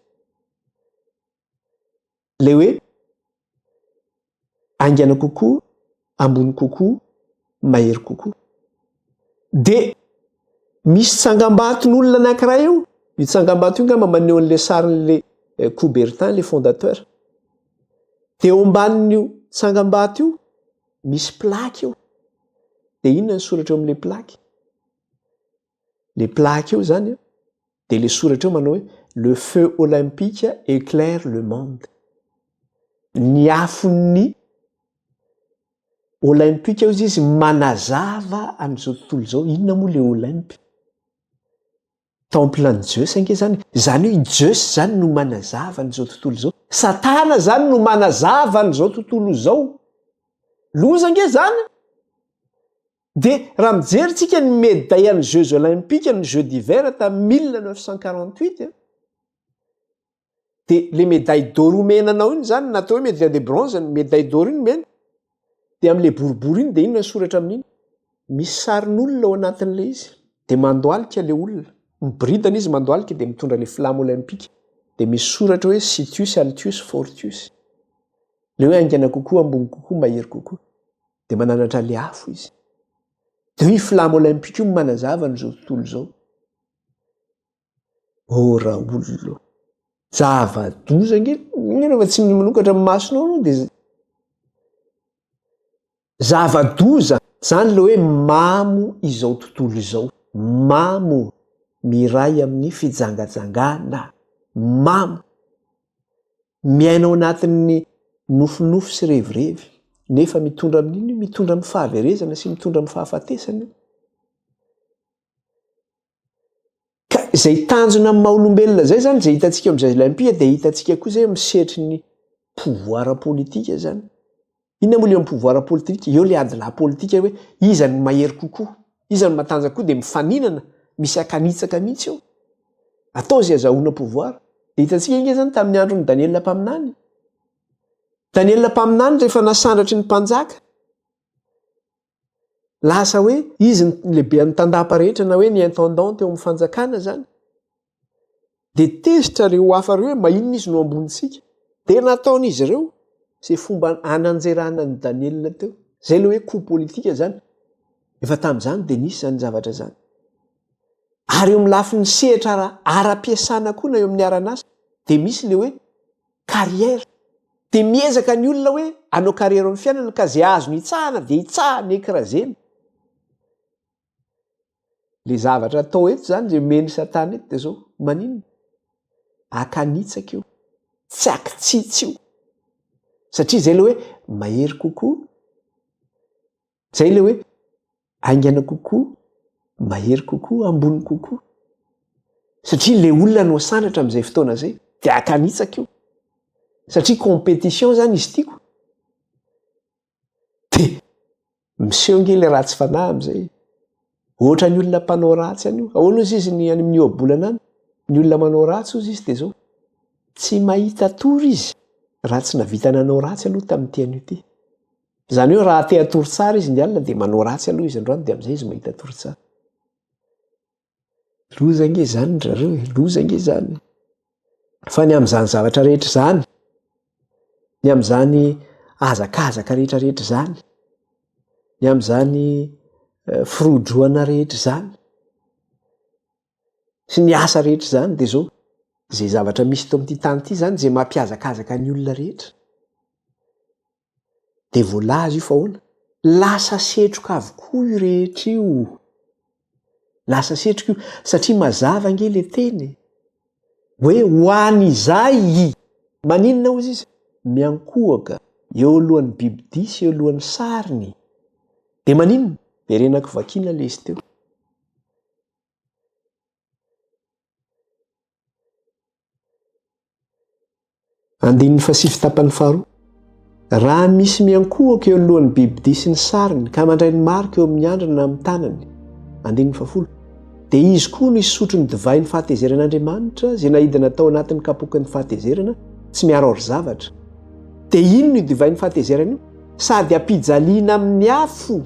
Le hoe haingana kokoa, ambony kokoa, mahery kokoa. Dia misy tsangambaton'olona anankiray eo, io tsangambato io angamba maneho an'ilay sarin'ilay eh, Coubertin, le fondateur. Dia eo ambanin'io tsangambato io, misy plaque eo. Dia inona ny soratra eo amin'ilay plaque? Le plaque eo zany dia le soratra eo manao hoe Le feu olympique éclaire le monde. Ny afon'ny olympique hozy izy manazava an'izao tontolo izao. Inona moa le Olympe? Temple an'i Zeus ange zany. Izany hoe i Zeus zany no manazava an'izao tontolo izao. Satana zany no manazava an'izao tontolo izao. Loza ange zany. Dia raha mijery tsika ny médaille an'ny Jeux Olympiques, ny Jeux d'hiver tamin'ny 1948, Dia le médaille d'or omena anao iny zany natao hoe médaille de bronze, ny médaille d'or iny omena, dia amin'le boribory iny dia inona ny soratra amin'iny? Misy sarin'olona ao anatin'le izy, dia mandohalika le olona, miboridana izy mandohalika dia mitondra le flamme olympique, dia misy soratra hoe Citius Altius Fortius, le hoe haingana kokoa, ambony kokoa, mahery kokoa, dia mananatra le afo izy. Dia io flamme olympique io no manazava an'izao tontolo izao. Oh Raoul ô! Zava-doza ange, inona rehefa tsy manokatra ny masonao anao dia zava-doza zany le hoe mamo izao tontolo izao, mamo miray amin'ny fijangajangana, mamo miaina ao anatin'ny nofinofy sy revirevy nefa mitondra amin'inona io? Mitondra amin'ny fahaverezana sy mitondra amin'ny fahafatesana io. Ka izay tanjona amin'ny maha olombelona izay izany, izay hitantsika eo amin'izay Olympia dia hitantsika koa izay amin'ny sehatry ny pouvoir politique izany. Inona moa ilay amin'ny pouvoir politique? Eo ilay adilahy politika hoe iza no mahery kokoa, iza no matanjaka kokoa dia mifaninana, misy akanitsaka mihitsy eo. Atao izay azahoana pouvoir. Dia hitantsika ange izany tamin'ny andron'i Daniela mpaminany. Daniela mpaminany rehefa nasandratry ny mpanjaka, Lasa hoe izy ny lehiben'ny tandapa rehetra na hoe ny intendant teo amin'ny fanjakana zany. Dia tezitra ireo hafa ireo hoe maninona izy no ambonintsika. Dia nataon'izy ireo izay fomba hananjerana an'i Daniela teo. Izay ilay hoe coup politique zany. Efa tamin'izany dia nisy izany zavatra izany. Ary eo amin'ny lafiny sehatra ara-piasana koa na eo amin'ny aran'asa dia misy ilay hoe carrière. Dia miezaka ny olona hoe hanao carrière amin'ny fiainana ka izay azony hitsahana dia hitsahany, écraser-ny. Le zavatra atao eto zany, izay omen'i Satana eto dia zao, maninona? Akanitsaka io, tsy akitsitsy io. Satria izay le hoe mahery kokoa, Zay le hoe haingana kokoa, mahery kokoa, ambony kokoa. Satria le olona no asandratra amin'izay fotoana izay, dia akanitsaka io. Satria compétition zany izy ity ko. Dia miseho nge le ratsy fanahy amin'izay. Ohatran'ny olona mpanao ratsy any io. Ahoana ozy izy ny any amin'ny ohabolana any? Ny olona manao ratsy ozy izy dia zao. Tsy mahita tory izy raha tsy navita nanao ratsy aloha tamin'ity anio ity. Izany hoe raha te hatory tsara izy ny alina dia manao ratsy aloha izy androany dia amin'izay izy mahita tory tsara. Loza ange izany ry zareo e, loza ange izany. Fa ny amin'izany zavatra rehetra izany, ny amin'izany hazakazaka rehetra rehetra izany, ny amin'izany eh, firohidrohana rehetra izany, sy ny asa rehetra izany dia izao, izay zavatra misy eto amin'ity tany ity izany, izay mampihazakazaka ny olona rehetra, Dia voalaza io fa ahoana? Lasa setroka avokoa io rehetra io. Lasa setroka io satria mazava ange le teny e. Hoe ho an'izay maninona hozy izy? Miankohoka eo alohan'ny bibidia sy eo alohan'ny sariny. Dia maninona? Verenako vakiana le izy teo. Andininy fahasivy tapany faharoa. Raha misy miankohoka eo anoloan'ny bibidia sy ny sariny ka mandray ny marika eo amin'ny andriny na amin'ny tanany. Andininy fahafolo. Dia izy koa no hisotro ny divain'ny fahatezeran'Andriamanitra izay naidina tao anatin'ny kapoakan'ny fahatezerana tsy miaro zavatra. Dia inona io divain'ny fahatezerana io? Sady ampijaliana amin'ny afo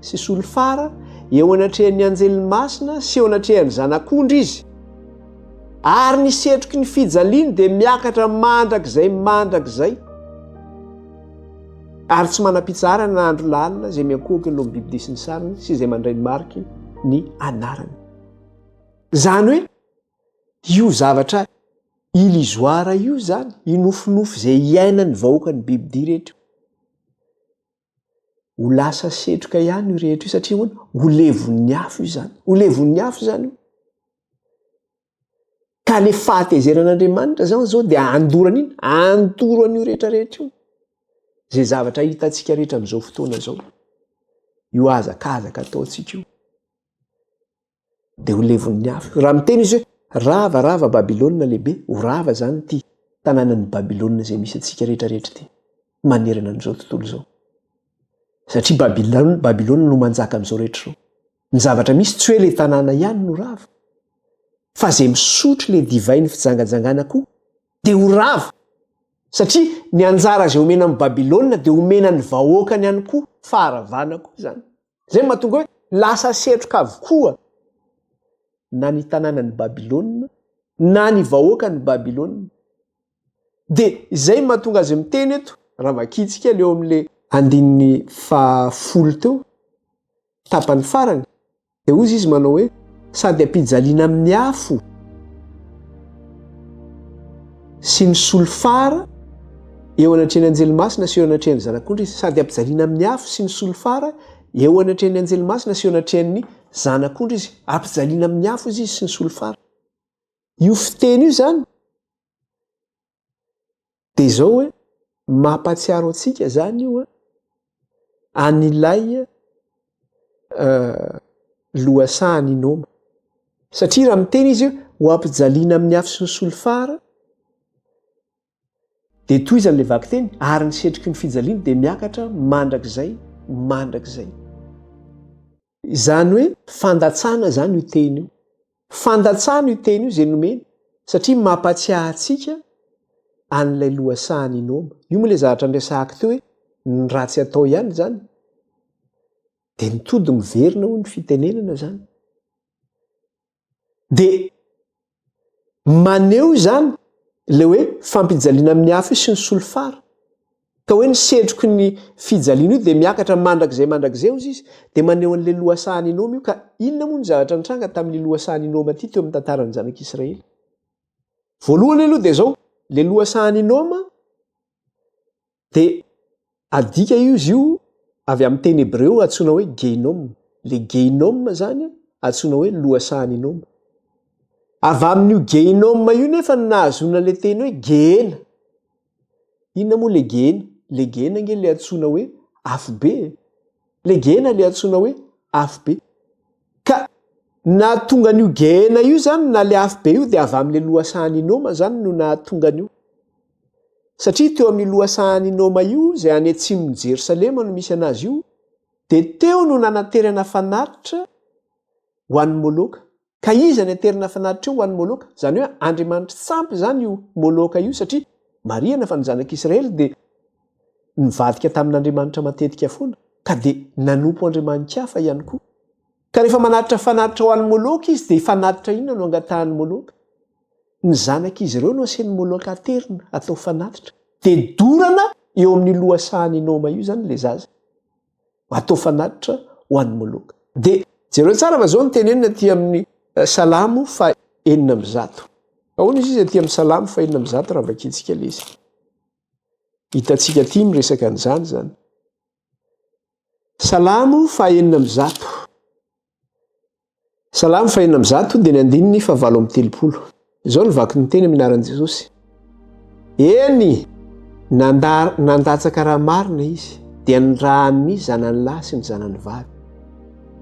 sy solifara eo anatrehan'ny anjely masina sy eo anatrehan'ny Zanak'ondry izy. Ary ny setroky ny fijaliany dia miakatra mandrakizay mandrakizay, ary tsy manam-pitsaharana na andro lalina izay miankohoka eo alohan'ny bibidia sy ny sariny sy izay mandray ny mariky ny anarany. Izany hoe io zavatra illusoire io izany, io nofinofy izay iainan'ny vahoakan'ny bibidia rehetra io, ho lasa setroka ihany io rehetra io satria ahoana? Ho levon'ny afo izany. Ho levon'ny afo izany io. Ka le fahatezeran'Andriamanitra zany zao dia handoro an'iny, handoro an'io rehetra rehetra io. Izay zavatra hitantsika rehetra amin'izao fotoana izao. Io hazakazaka ataontsika io. Dia ho levon'ny afo. Raha miteny izy hoe rava, rava Babylona lehibe, ho rava izany ity tanànan'i Babylona izay misy antsika rehetra rehetra ity manerana an'izao tontolo izao. Satria Babylona, Babylona no manjaka amin'izao rehetra izao. Ny zavatra misy tsy hoe le tanàna ihany no rava, fa izay misotro le divain'ny fijangajangana koa dia ho rava. Satria ny anjara izay omena amin'i Babylona dia omena ny vahoakany ihany koa, faharavana koa izany. Izay no mahatonga hoe lasa setroka avokoa na ny tanànan'i Babylona na ny vahoakan'i Babylona. Dia izay no mahatonga azy miteny eto, raha vakintsika ilay eo amin'ilay andininy fahafolo teo, tapany farany, dia hozy izy manao hoe, Sady ampijaliana amin'ny afo sy ny solifara eo anatrehan'ny anjely masina sy eo anatrehan'ny zanak'ondry izy, sady ampijaliana amin'ny afo sy ny solifara eo anatrehan'ny anjely masina sy eo anatrehan'ny zanak'ondry izy, ampijaliana amin'ny afo izy sy ny solifara. Io fiteny io izany Dia izao hoe, mampahatsiaro antsika izany io an, an'ilay lohasahan'i Hinoma. Satria raha miteny izy hoe ho ampijaliana amin'ny afo sy ny solifara, dia tohizany ilay vakiteny, ary ny setroky ny fijaliany dia miakatra mandrakizay mandrakizay. Izany hoe fandatsana izany io teny io. Fandatsana io teny io izay nomeny satria mampatsiahy antsika an'ilay lohasahan'i Hinoma. Io moa ilay zavatra niresahako teo hoe ny ratsy atao ihany izany dia ny tody miverina hoy ny fitenenana izany. Dia maneho izany ilay hoe fampijaliana amin'ny afo io sy ny solifara. Ka hoe ny setroky ny fijaliana io dia miakatra mandrakizay mandrakizay hozy izy, dia maneho an'ilay lohasahan'i Hinoma io. Ka inona moa ny zavatra nitranga tamin'ily lohasahan'i Hinoma ity teo amin'ny tantaran'ny zanak'Israely? Voalohany aloha dia izao, ilay lohasahan'i Hinoma Dia adika io izy io avy amin'ny teny hebreo antsoina hoe Geinom. Ilay Geinom izany antsoina hoe lohasahan'i Hinoma. Avy amin'io Geinom io nefa no nahazoana ilay teny hoe Gehena. Inona moa ilay Gehena? Ilay Gehena ange ilay antsoina hoe afobe e. Ilay Gehena ilay antsoina hoe afobe. Ka nahatonga an'io Gehena io izany na ilay afobe io dia avy amin'ilay lohasahan'i Hinoma izany no nahatonga an'io. Satria teo amin'io lohasahan'i Hinoma io, izay any atsimon'i Jerosalema no misy an'azy io, dia teo no nanaterana fanatitra ho an'i Moloka. Ka iza ny aterina fanatitra eo ho an'i Moloka? Izany hoe andriamanitry tsampy izany io Moloka io, satria marihana fa ny zanak'Israely dia nivadika tamin'Andriamanitra matetika foana, ka dia nanompo andriamani-kafa ihany koa. Ka rehefa manatitra fanatitra ho an'i Moloka izy, dia fanatitra inona no angatahan'i Moloka? Ny zanak'izy ireo no asian'i Moloka aterina, atao fanatitra. Dia dorana eo amin'io lohasahan'i Hinoma io izany ilay zaza. Atao fanatitra ho an'i Moloka. Dia jereo tsara fa izao no tenenina aty amin'ny Salamo faha 106. Ahoana izy izy aty amin'ny Salamo faha 106 raha vakintsika ilay izy? Hitantsika aty miresaka an'izany izany. Salamo faha 106. Salamo faha 106 dia ny andininy faha 38. Izao no vaky ny teny amin'ny anaran'i Jesosy. Eny, nanda, nandatsaka raha marina izy, dia ny ràn'ny zanany lahy sy ny zanany vavy,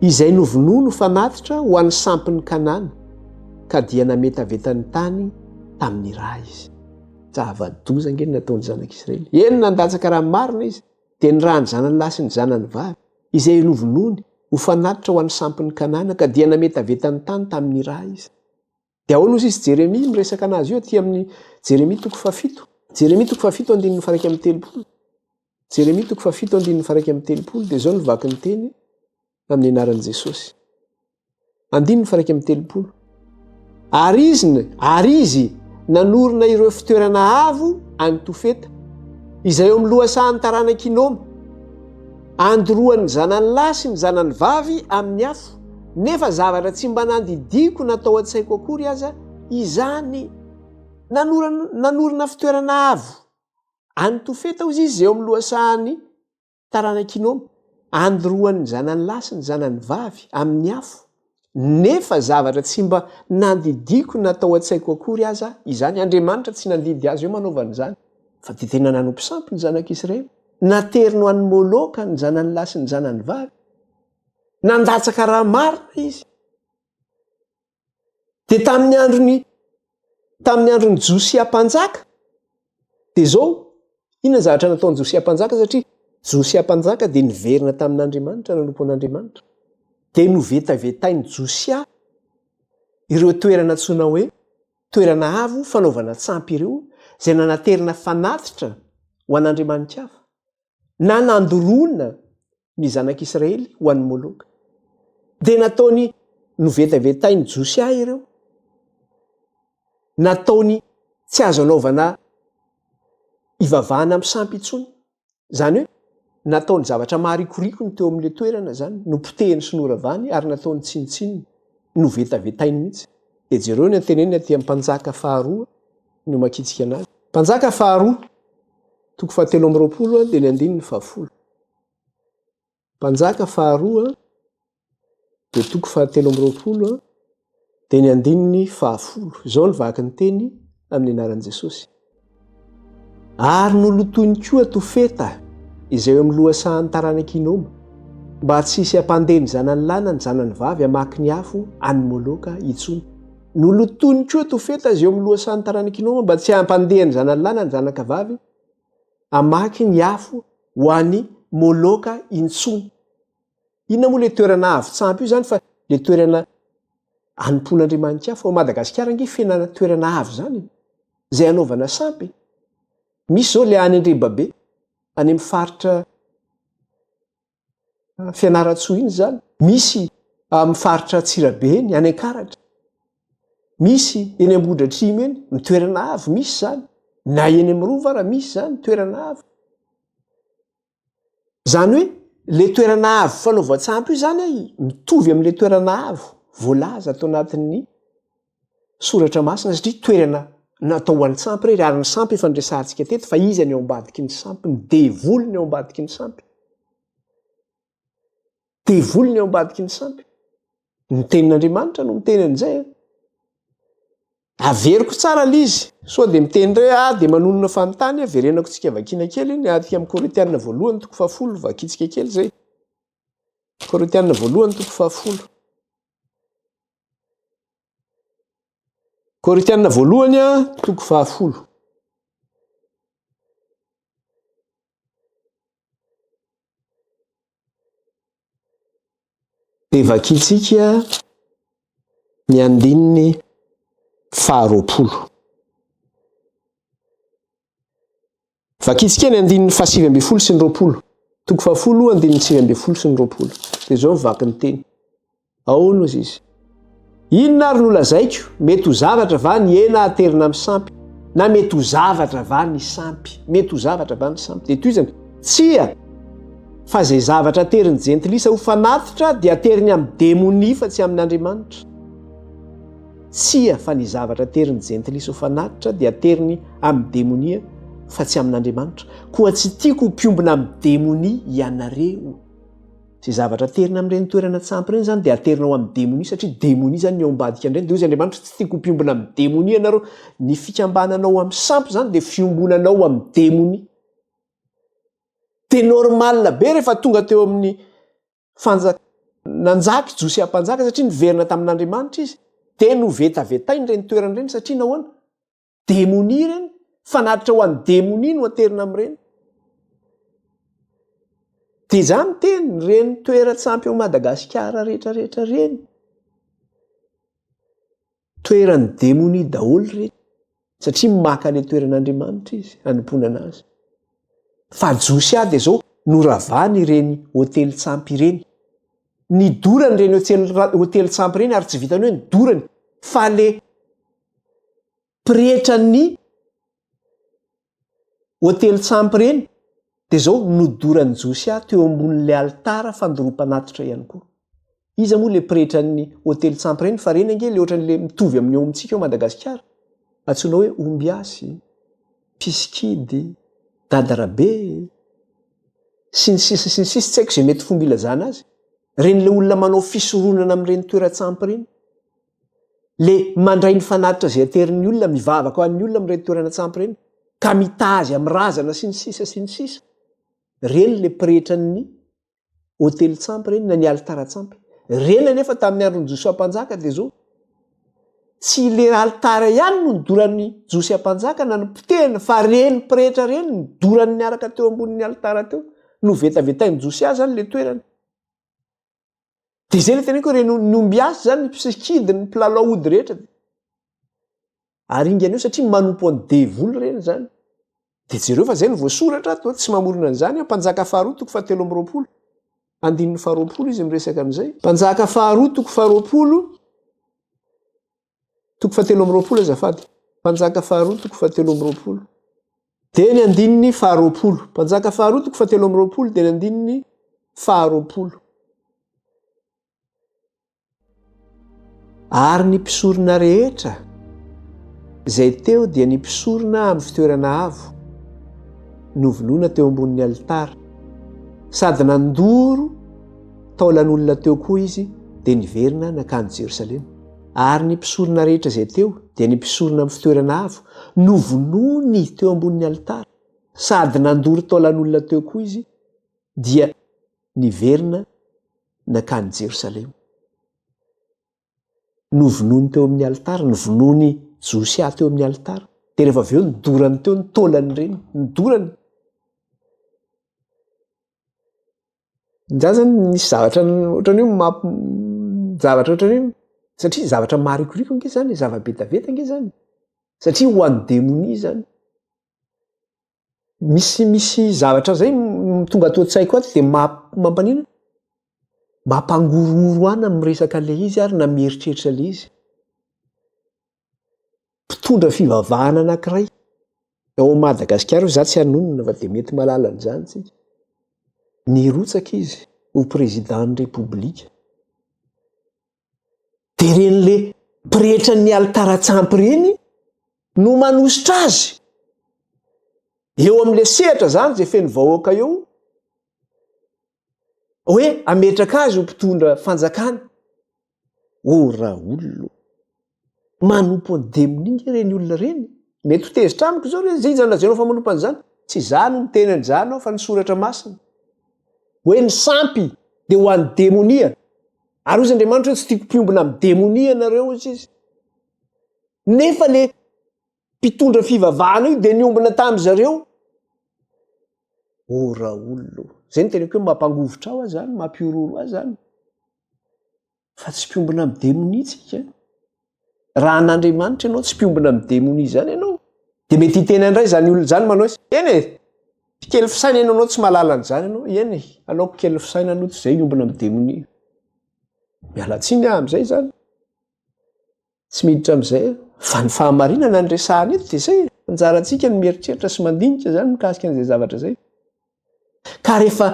izay novonoiny ho fanatitra ho an'ny sampin'i Kanana, ka dia nametaveta ny tany tamin'ny rà izy. Zava-doza ange ny nataon'ny zanak'Israely. Eny, nandatsaka raha marina izy, dia ny ràn'ny zanany lahy sy ny zanany vavy, izay novonoiny ho fanatitra ho an'ny sampin'i Kanana, ka dia nametaveta ny tany tamin'ny rà izy. Dia ahoana hozy izy Jeremia miresaka anazy io aty amin'ny Jeremia toko fahafito. Jeremia toko fahafito andininy faha 31. Jeremia toko fahafito andininy faha 31 dia izao no vaky ny teny amin'ny anaran'i Jesosy. Andininy faha 31. Ary izy, ary izy nanorina ireo fitoerana avo any Tofeta, izay eo amin'ny lohasahan'ny taranak'i Hinoma, andoroan'ny zanany lahy sy ny zanany vavy amin'ny afo, nefa zavatra tsy mba nandidiako na tao an-tsaiko akory aza izany. Nanorina, nanorina fitoerana avo any Tofeta hozy izy, izay eo amin'ny lohasahan'ny Taranak'i Hinoma, andoroan'ny zanany lahy sy ny zanany vavy amin'ny afo. Nefa zavatra tsy mba nandidiako na tao an-tsaiko akory aza izany. Andriamanitra tsy nandidy azy hoe manaova an'izany. Fa dia tena nanompo sampy ny zanak'Israely. Nateriny ho an'i Moloka ny zanany lahy sy ny zanany vavy. Nandatsaka ra marina izy. Dia tamin'ny andron'i tamin'ny andron'i Josia mpanjaka, dia izao, inona ny zavatra nataon'i Josia mpanjaka satria Josia mpanjaka dia niverina tamin'Andriamanitra, nanompo an'Andriamanitra. Dia novetavetain'i Josia ireo toerana antsoina hoe toerana avo fanaovana tsampy ireo, izay nanaterina fanatitra ho an'andriamani-kafa. na nandoroana ny zanak'Israely ho an'i Moloka. Dia nataony novetavetain'i Josia ireo. Nataony tsy azo anaovana ivavahana amin'ny sampy intsony. Izany hoe nataony zavatra maharikoriko ny teo amin'ilay toerana izany, nopotehiny sy noravany ary nataony tsinontsinona, novetavetainy mihitsy. Dia jereo ny anteneniny aty amin'ny Mpanjaka faharoa no makintsika anazy. Mpanjaka faharoa, toko fahatelo amby 20 dia ny andininy fahafolo. Mpanjaka faharoa dia toko fahatelo amby 20 dia ny andininy fahafolo. Izao ny vaky ny teny amin'ny anaran'i Jesosy. Ary nolotoiny koa Tofeta, izay eo amin'ny lohasahan'ny taranak'i Hinoma, mba tsy hisy hampandeha ny zanany lahy na ny zanany vavy hamaky ny afo any Moloka intsony. Nolotoiny koa Tofeta, izay eo amin'ny lohasahan'ny taranak'i Hinoma, mba tsy hampandeha ny zanany lahy na ny zanaka vavy hamaky ny afo ho any Moloka intsony. Inona moa ilay toerana avo tsampy io izany fa ilay toerana anompoan'Andriamanitra hafa. Ao Madagasikara ange fena toerana avo izany e. Izay anaovana sampy. Misy izao ilay any Andrebabe, any amin'ny faritra Fianarantsoa iny izany. Misy amin'ny faritra Antsirabe eny, any Ankaratra. Misy eny Ambohidratrimo eny, ny toerana avo misy izany. Na eny amin'ny Rova ara misy izany, toerana avo. Izany hoe le toerana avo fanaovan-tsampy io izany mitovy amin'ilay toerana avo voalaza ato anatin'ny soratra masina satria toerana natao ho an'ny sampy irery ary ny sampy efa noresahantsika teto fa iza ny ao ambadiky ny sampy, ny devoly ny ao ambadiky ny sampy. Devoly ny ao ambadiky ny sampy. Ny tenin'Andriamanitra no miteny an'izay. Averiko tsara ilay izy, sao dia miteny indray aho dia manonona fanontany, averenako tsika vakiana kely iny, aty amin'ny Korintiana voalohany toko fahafolo, vakintsika kely izay. Korintiana voalohany toko fahafolo. Korintiana voalohany toko fahafolo. Dia vakintsika ny andininy faharoapolo. Vakintsika ny andininy fahasivy ambin'ny folo sy ny 20. Toko fahafolo, andininy 19 sy ny 20. Dia izao ny vaky ny teny. Ahoana ozy izy? Inona ary no lazaiko? Mety ho zavatra va ny hena aterina amin'ny sampy? Na mety ho zavatra va ny sampy? Mety ho zavatra va ny sampy? Dia tohizany, Tsia! Fa izay zavatra aterin'ny jentilisa ho fanatitra dia ateriny amin'ny demonia fa tsy amin'Andriamanitra. Tsia, fa ny zavatra aterin'ny jentilisa ho fanatitra dia ateriny amin'ny demonia fa tsy amin'Andriamanitra. Koa tsy tiako ho mpiombona amin'ny demonia ianareo. Izay zavatra aterina amin'ireny toerana tsy ampy ireny izany dia aterina ho amin'ny demonia satria demonia izany ny ao ambadika an'ireny. Dia hoy izy Andriamanitra tsy tiako ho mpiombona amin'ny demonia ianareo. Ny fikambananao amin'ny sampy izany dia fiombonanao amin'ny demonia. Dia normal be rehefa tonga teo amin'ny fanjak nanjaka i Josia mpanjaka satria niverina tamin'Andriamanitra izy. Dia novetavetainy ireny toerana ireny satria nahoana? Demonia ireny, fanatitra ho an'ny demonia no aterina amin'ireny. Dia za miteny, ireny toeran-tsampy ao Madagasikara rehetra rehetra ireny, toeran'ny demonia daholo ireny, satria maka ilay toeran'Andriamanitra izy hanompoana anazy. Fa Josia dia izao, noravany ireny hotely-tsampy ireny. Nidorany ireny hotely-tsampy ireny ary tsy vitan'ny hoe nidorany fa le Pretra-n'ny hotely-tsampy ireny dia izao nodoran'i Josia teo ambonin'ilay alitara fandoroam-panatitra ihany koa. Iza moa ilay pretran'ny hotely-tsampy ireny fa ireny ange ilay ohatran'ilay mitovy amin'ny ao amintsika ao Madagasikara, antsoina hoe ombiasy, pisikidy, dadarabe, sy ny sisa sy ny sisa, tsy haiko izay mety fomba ilazana azy. Ireny ilay olona manao fisoronana amin'ireny toeran-tsampy ireny. Le mandray ny fanatitra izay aterin'ny olona, mivavaka ho an'ny olona amin'ireny toerana tsampy ireny, ka mitaha azy amin'ny razana sy ny sisa sy ny sisa. Ireny le pretra-n'ny hotely-tsampy ireny na ny alitara-tsampy. Ireny anefa tamin'ny andron'i Josoa mpanjaka dia izao, tsy le alitara ihany no nidoran'i Josia mpanjaka na nopotehiny fa ireny pretra ireny nidorany niaraka teo ambonin'ny alitara teo. Novetavetain'i Josia izany le toerana. Dia izay ilay teneniko hoe ireny ny ombiasy izany, ny mpisikidy, ny mpilalao ody rehetra dia aringana eo satria manompo an'ny devoly ireny izany. Dia jereo fa izay no voasoratra ato, tsy mamorona an'izany aho, Mpanjaka faharoa toko fahatelo amby 20, andininy faharoapolo izy miresaka an'izay. Mpanjaka faharoa toko faharoapolo, Toko fahatelo amby 20 azafady. Mpanjaka faharoa toko fahatelo amby 20. Dia ny andininy faharoapolo. Mpanjaka faharoa toko fahatelo amby 20 dia ny andininy faharoapolo. Ary ny mpisorona rehetra izay teo dia ny mpisorona amin'ny fitoerana avo novonoina teo ambonin'ny alitara sady nandoro taolan'olona teo koa izy dia niverina nankany Jerosalema. Ary ny mpisorona rehetra izay teo, dia ny mpisorona amin'ny fitoerana avo, novonoiny teo ambonin'ny alitara, sady nandoro taolan'olona teo koa izy, dia niverina nankany Jerosalema. Novonoiny teo amin'ny alitara, novonoiny Josia teo amin'ny alitara, dia rehefa avy eo nodorany teo ny taolany ireny, nodorany. Za zany nisy zavatra ohatran'ny hoe mamp- zavatra ohatran'ny hoe satria zavatra maharikoriko ange zany e, zava-betaveta ange zany satria ho an'ny demonia zany. Misy misy zavatra zay tonga ato an-tsaiko ato de mamp- mampanina? Mampangorohoro ahy na miresaka an'le izy ary na mieritreritra le izy. Mpitondra fivavahana anankiray ao Madagasikara io, za tsy hanonona fa dia mety mahalala an'izany tsika. Nirotsaka izy ho président-n'ny Repoblika. Dia ireny le pretran'ny alitara-tsampy ireny no manositra azy. Eo amin'le sehatra zany izay feno vahoaka eo, hoe ametraka azy ho mpitondra fanjakana. Oh Raoul o! Manompo an'i demonia nge ireny olona ireny. Mety ho tezitra amiko izao re, iza no lazainao fa manompo an'izany? Tsy izaho no miteny an'izany aho fa ny soratra masina. Hoe ny sampy dia ho an'ny demonia. Ary hozy Andriamanitra hoe tsy tiako mpiombona amin'ny demonia ianareo hozy izy. Nefa le mpitondra fivavahana io dia niombona tamin-dry zareo. Oh Raoul o! Izay no teneniko hoe mampangovitra aho izany, mampihorohoro ahy izany. Fa tsy mpiombona amin'ny demonia tsika. Raha an'Andriamanitra ianao, tsy mpiombona amin'ny demonia izany ianao. Dia mety hiteny indray izany olona izany manao hoe, eny e, kely fisainana ianao tsy mahalala an'izany ianao. Eny e, aleoko kely fisainana aloha toy izay hiombona amin'ny demonia. Miala tsiny aho amin'izay izany. Tsy miditra amin'izay aho. Fa ny fahamarinana no resahana eto dia izay e. Anjarantsika ny mieritreritra sy mandinika izany mikasika an'izay zavatra izay. Ka rehefa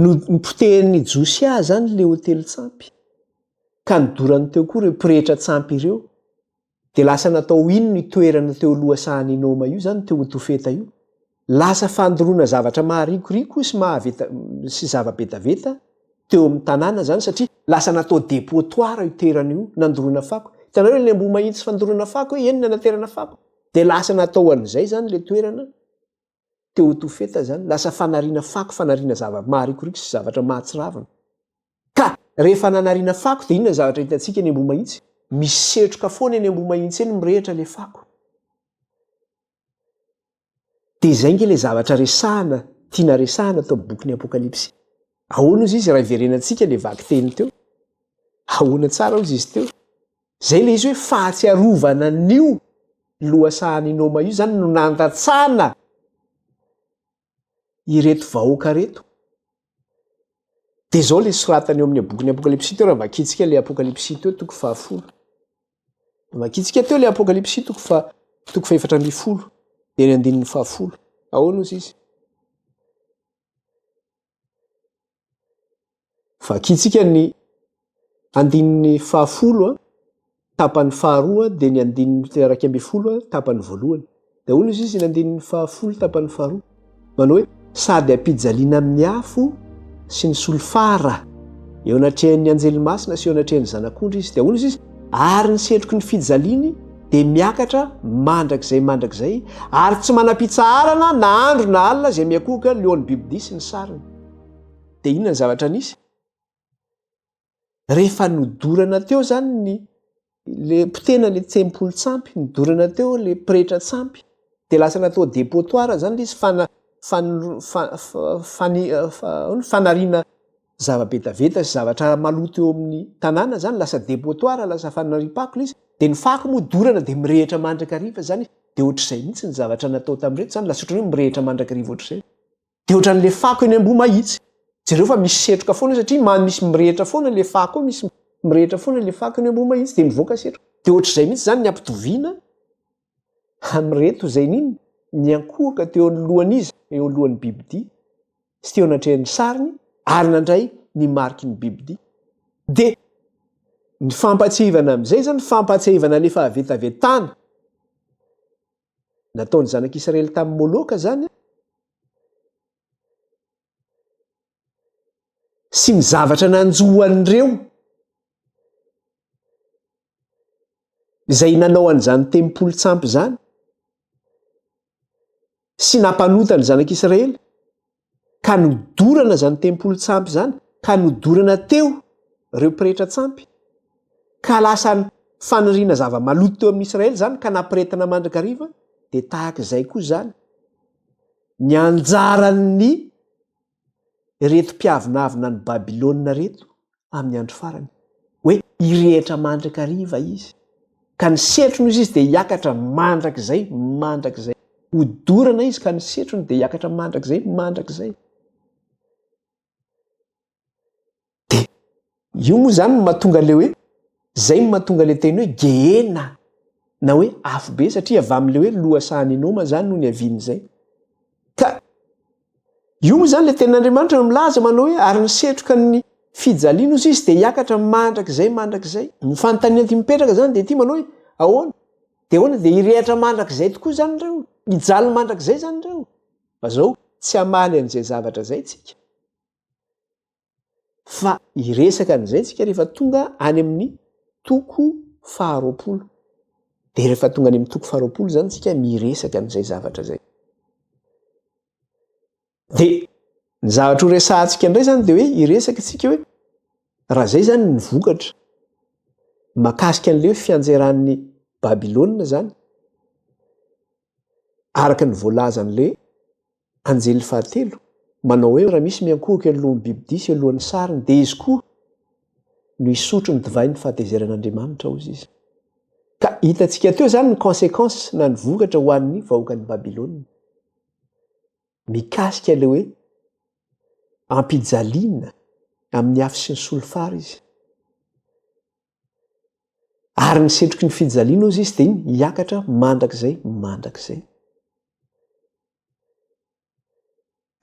nopotehin'i Josia izany ilay hotelin-tsampy, ka nodorany teo koa ireo pretra-tsampy ireo, dia lasa natao inona io toerana teo lohasahan'i Hinoma io izany, teo Tofeta io? Lasa fandoroana zavatra maharikoriko sy mahaveta sy zava-betaveta teo amin'ny tanàna izany satria lasa natao dépotoir io toerana io nandoroana fako. Hitanareo ilay Ambohimahitsy fandoroana fako hoe eny nanaterana fako? Dia lasa natao an'izay izany ilay toerana teo Tofeta izany, lasa fanariana fako, fanariana zava-maharikoriko sy zavatra mahatsiravina. Ka rehefa nanariana fako dia inona ny zavatra hitantsika eny Ambohimahitsy? Misy setroka foana eny Ambohimahitsy eny mirehitra ilay fako. Dia izay ange ilay zavatra resahana, tiana resahana tao amin'ny bokin'ny Apokalypsy. Ahoana hozy izy raha iverenantsika ilay vakiteny teo? Ahoana tsara hozy izy teo? Izay ilay izy hoe fahatsiarovana an'io lohasahan'i Hinoma io izany no nandatsana ireto vahoaka ireto. Dia izao ilay soratana eo amin'ny bokin'ny Apokalypsy teo raha vakintsika ilay Apokalypsy teo toko fahafolo. Vakintsika teo ilay Apokalypsy toko faha toko fahefatra ambin'ny folo dia ny andininy fahafolo. Ahoana ozy izy? Vakintsika ny andininy fahafolo a, tapany faharoa dia ny andininy 11 tapany voalohany. Dia ahoana izy izy ny andininy fahafolo tapany faharoa? Manao hoe sady ampijaliana amin'ny afo sy ny solifara. Eo anatrehan'ny anjely masina sy eo anatrehan'ny Zanak'ondry izy. Dia ahoana izy? Ary ny setroky ny fijaliany dia miakatra mandrakizay mandrakizay, ary tsy manam-pitsaharana na andro na alina izay miankohoka leon'ny bibidia sy ny sariny. Dia inona ny zavatra nisy? Rehefa nodorana teo izany ny le potehina le tempolin-tsampy, nodorana teo le pretra tsampy, dia lasa natao dépotoir izany le izy, fana- fan- fa- fani- fa- fanariana zava-betaveta sy zavatra maloto eo amin'ny tanàna izany, lasa dépotoir, lasa fanariam-pako le izy, dia ny fako moa dorana dia mirehitra mandrakariva izany, dia ohatr'izay mihitsy ny zavatra natao tamin'ireto izany, lasa ohatran'ny hoe mirehitra mandrakariva ohatr'izay. Dia ohatran'le fako eny Ambohimahitsy. Jereo fa misy setroka foana satria ma misy mirehitra foana le fako eo, misy mirehitra foana le fako eny Ambohimahitsy dia mivoaka setroka. Dia ohatr'izay mihitsy izany ny ampitoviana amin'ireto izay n'inona, niankohoka teo anoloan'iza, eo alohan'ny bibidia sy teo anatrehan'ny sariny ary nandray ny mariky ny bibidia. Dia ny fampatsiahivana amin'izay izany, fampatsiahivana le fahavetavetana Nataon'ny zanak'Israely tamin'i Moloka izany sy ny zavatra nanjo an'ireo izay nanao an'izany tempolin-tsampy izany sy nampanota ny zanak'Israely ka nodorana izany tempolin-tsampy izany, ka nodorana teo ireo pretra-tsampy, ka lasa faniriana zava-maloto teo amin'i Israely izany ka nampiretina mandrakariva, dia tahaka izay koa izany ny anjaran'ny ireto mpiavonavona an'i Babylona ireto amin'ny andro farany, hoe hirehitra mandrakariva izy, ka ny setrony hozy izy dia hiakatra mandrakizay mandrakizay. Hodorana izy ka ny setrony dia hiakatra mandrakizay mandrakizay. Dia io moa izany no mahatonga ilay hoe, izay no mahatonga ilay teny hoe Gehena na hoe afobe satria avy amin'ilay hoe lohasahan'i Hinoma izany no niavian'izay. Ka io moa izany ilay tenin'Andriamanitra no milaza manao hoe ary ny setroka ny fijaliana ozy izy dia hiakatra mandrakizay mandrakizay. Ny fanontaniana ity mipetraka izany dia ity manao hoe ahoana? Dia ahoana? Dia hirehatra mandrakizay tokoa izany ireo? Hijaly mandrakizay izany ireo? Fa izao tsy hamaly an'izay zavatra izay tsika. Fa hiresaka an'izay tsika rehefa tonga any amin'ny toko faharoapolo. Dia rehefa tonga any amin'ny toko faharoapolo izany tsika miresaka an'izay zavatra izay. Dia ny zavatra ho resahantsika indray izany dia hoe hiresaka tsika hoe raha izay izany ny vokatra mahakasika an'ilay hoe fianjeran'ny Babylona izany araka ny voalazan'ilay Anjely fahatelo, manao hoe, Raha misy miankohoka eo anoloan'ny bibidia sy eo alohan'ny sariny, dia izy koa no hisotro ny divain'ny fahatezeran'Andriamanitra, hozy izy. Ka hitantsika teo izany ny conséquence na ny vokatra ho an'ny vahoakan'i Babylona mikasika ilay hoe ampijaliana amin'ny afo sy ny solifara izy. Ary ny setroky ny fijaliana hozy izy dia iny hiakatra mandrakizay mandrakizay.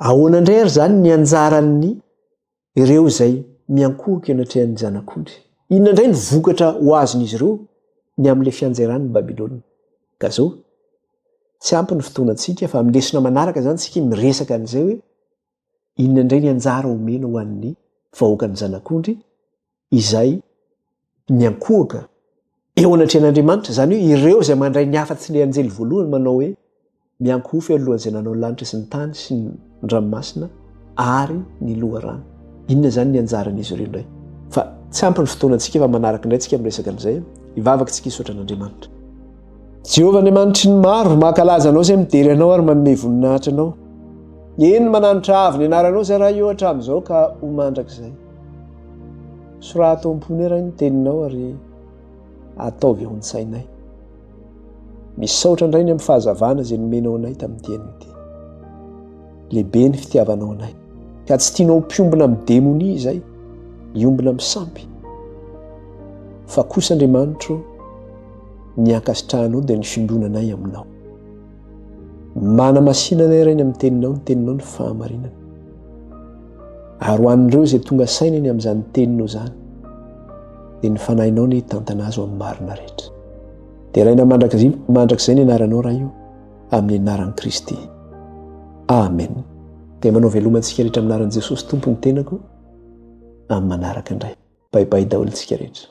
Ahoana indray ary izany ny anjaran'ny ireo izay miankohoka eo anatrehan'ny Zanak'ondry? Inona indray ny vokatra ho azon'izy ireo ny amin'ilay fianjeran'i Babylona? Ka izao, tsy ampy ny fotoanantsika fa amin'ny lesona manaraka izany isika miresaka an'izay hoe inona indray ny anjara omena ho an'ny vahoakan'ny Zanak'ondry izay miankohoka eo anatrehan'Andriamanitra, izany hoe ireo izay mandray ny hafatry ny anjely voalohany manao hoe, Miankohofa eo alohan'izay nanao ny lanitra sy ny tany sy ny ranomasina ary ny loharano. Inona izany ny anjaran'izy ireo indray? Fa tsy ampy ny fotoanantsika fa manaraka indray tsika miresaka an'izay. Hivavaka tsika hisaotra an'Andriamanitra. Jehovah Andriamanitry ny maro, mankalaza Anao izay midera Anao ary manome voninahitra Anao. Eny, mananitra avo ny anaranao izay Ray eo hatramin'izao ka ho mandrakizay. Sorato ao am-ponay Ray ny teninao ary ataovy ao an-tsainay. Misaotra indray ny amin'ny fahazavana izay nomenao anay tamin'ity anio ity. Lehibe ny fitiavanao anay. Ka tsy tianao ho mpiombona amin'ny demonia izay, hiombona amin'ny sampy. Fa kosa Andriamanitro, ny ankasitrahanao dia ny fiombonanay aminao. Manamasina anay Ray ny amin'ny teninao, ny teninao ny fahamarinana. Ary ho an'ireo izay tonga saina eny amin'izany teninao izany, dia ny fanahinao ny hitantana azy ho amin'ny marina rehetra. Deraina mandrakizay mandrakizay ny anaranao Ray o, amin'ny anaran'i Kristy. Amen. Dia manao veloma antsika rehetra amin'ny anaran'i Jesosy Tompo ny tenako. Amin'ny manaraka indray. Bye bye daholo tsika rehetra.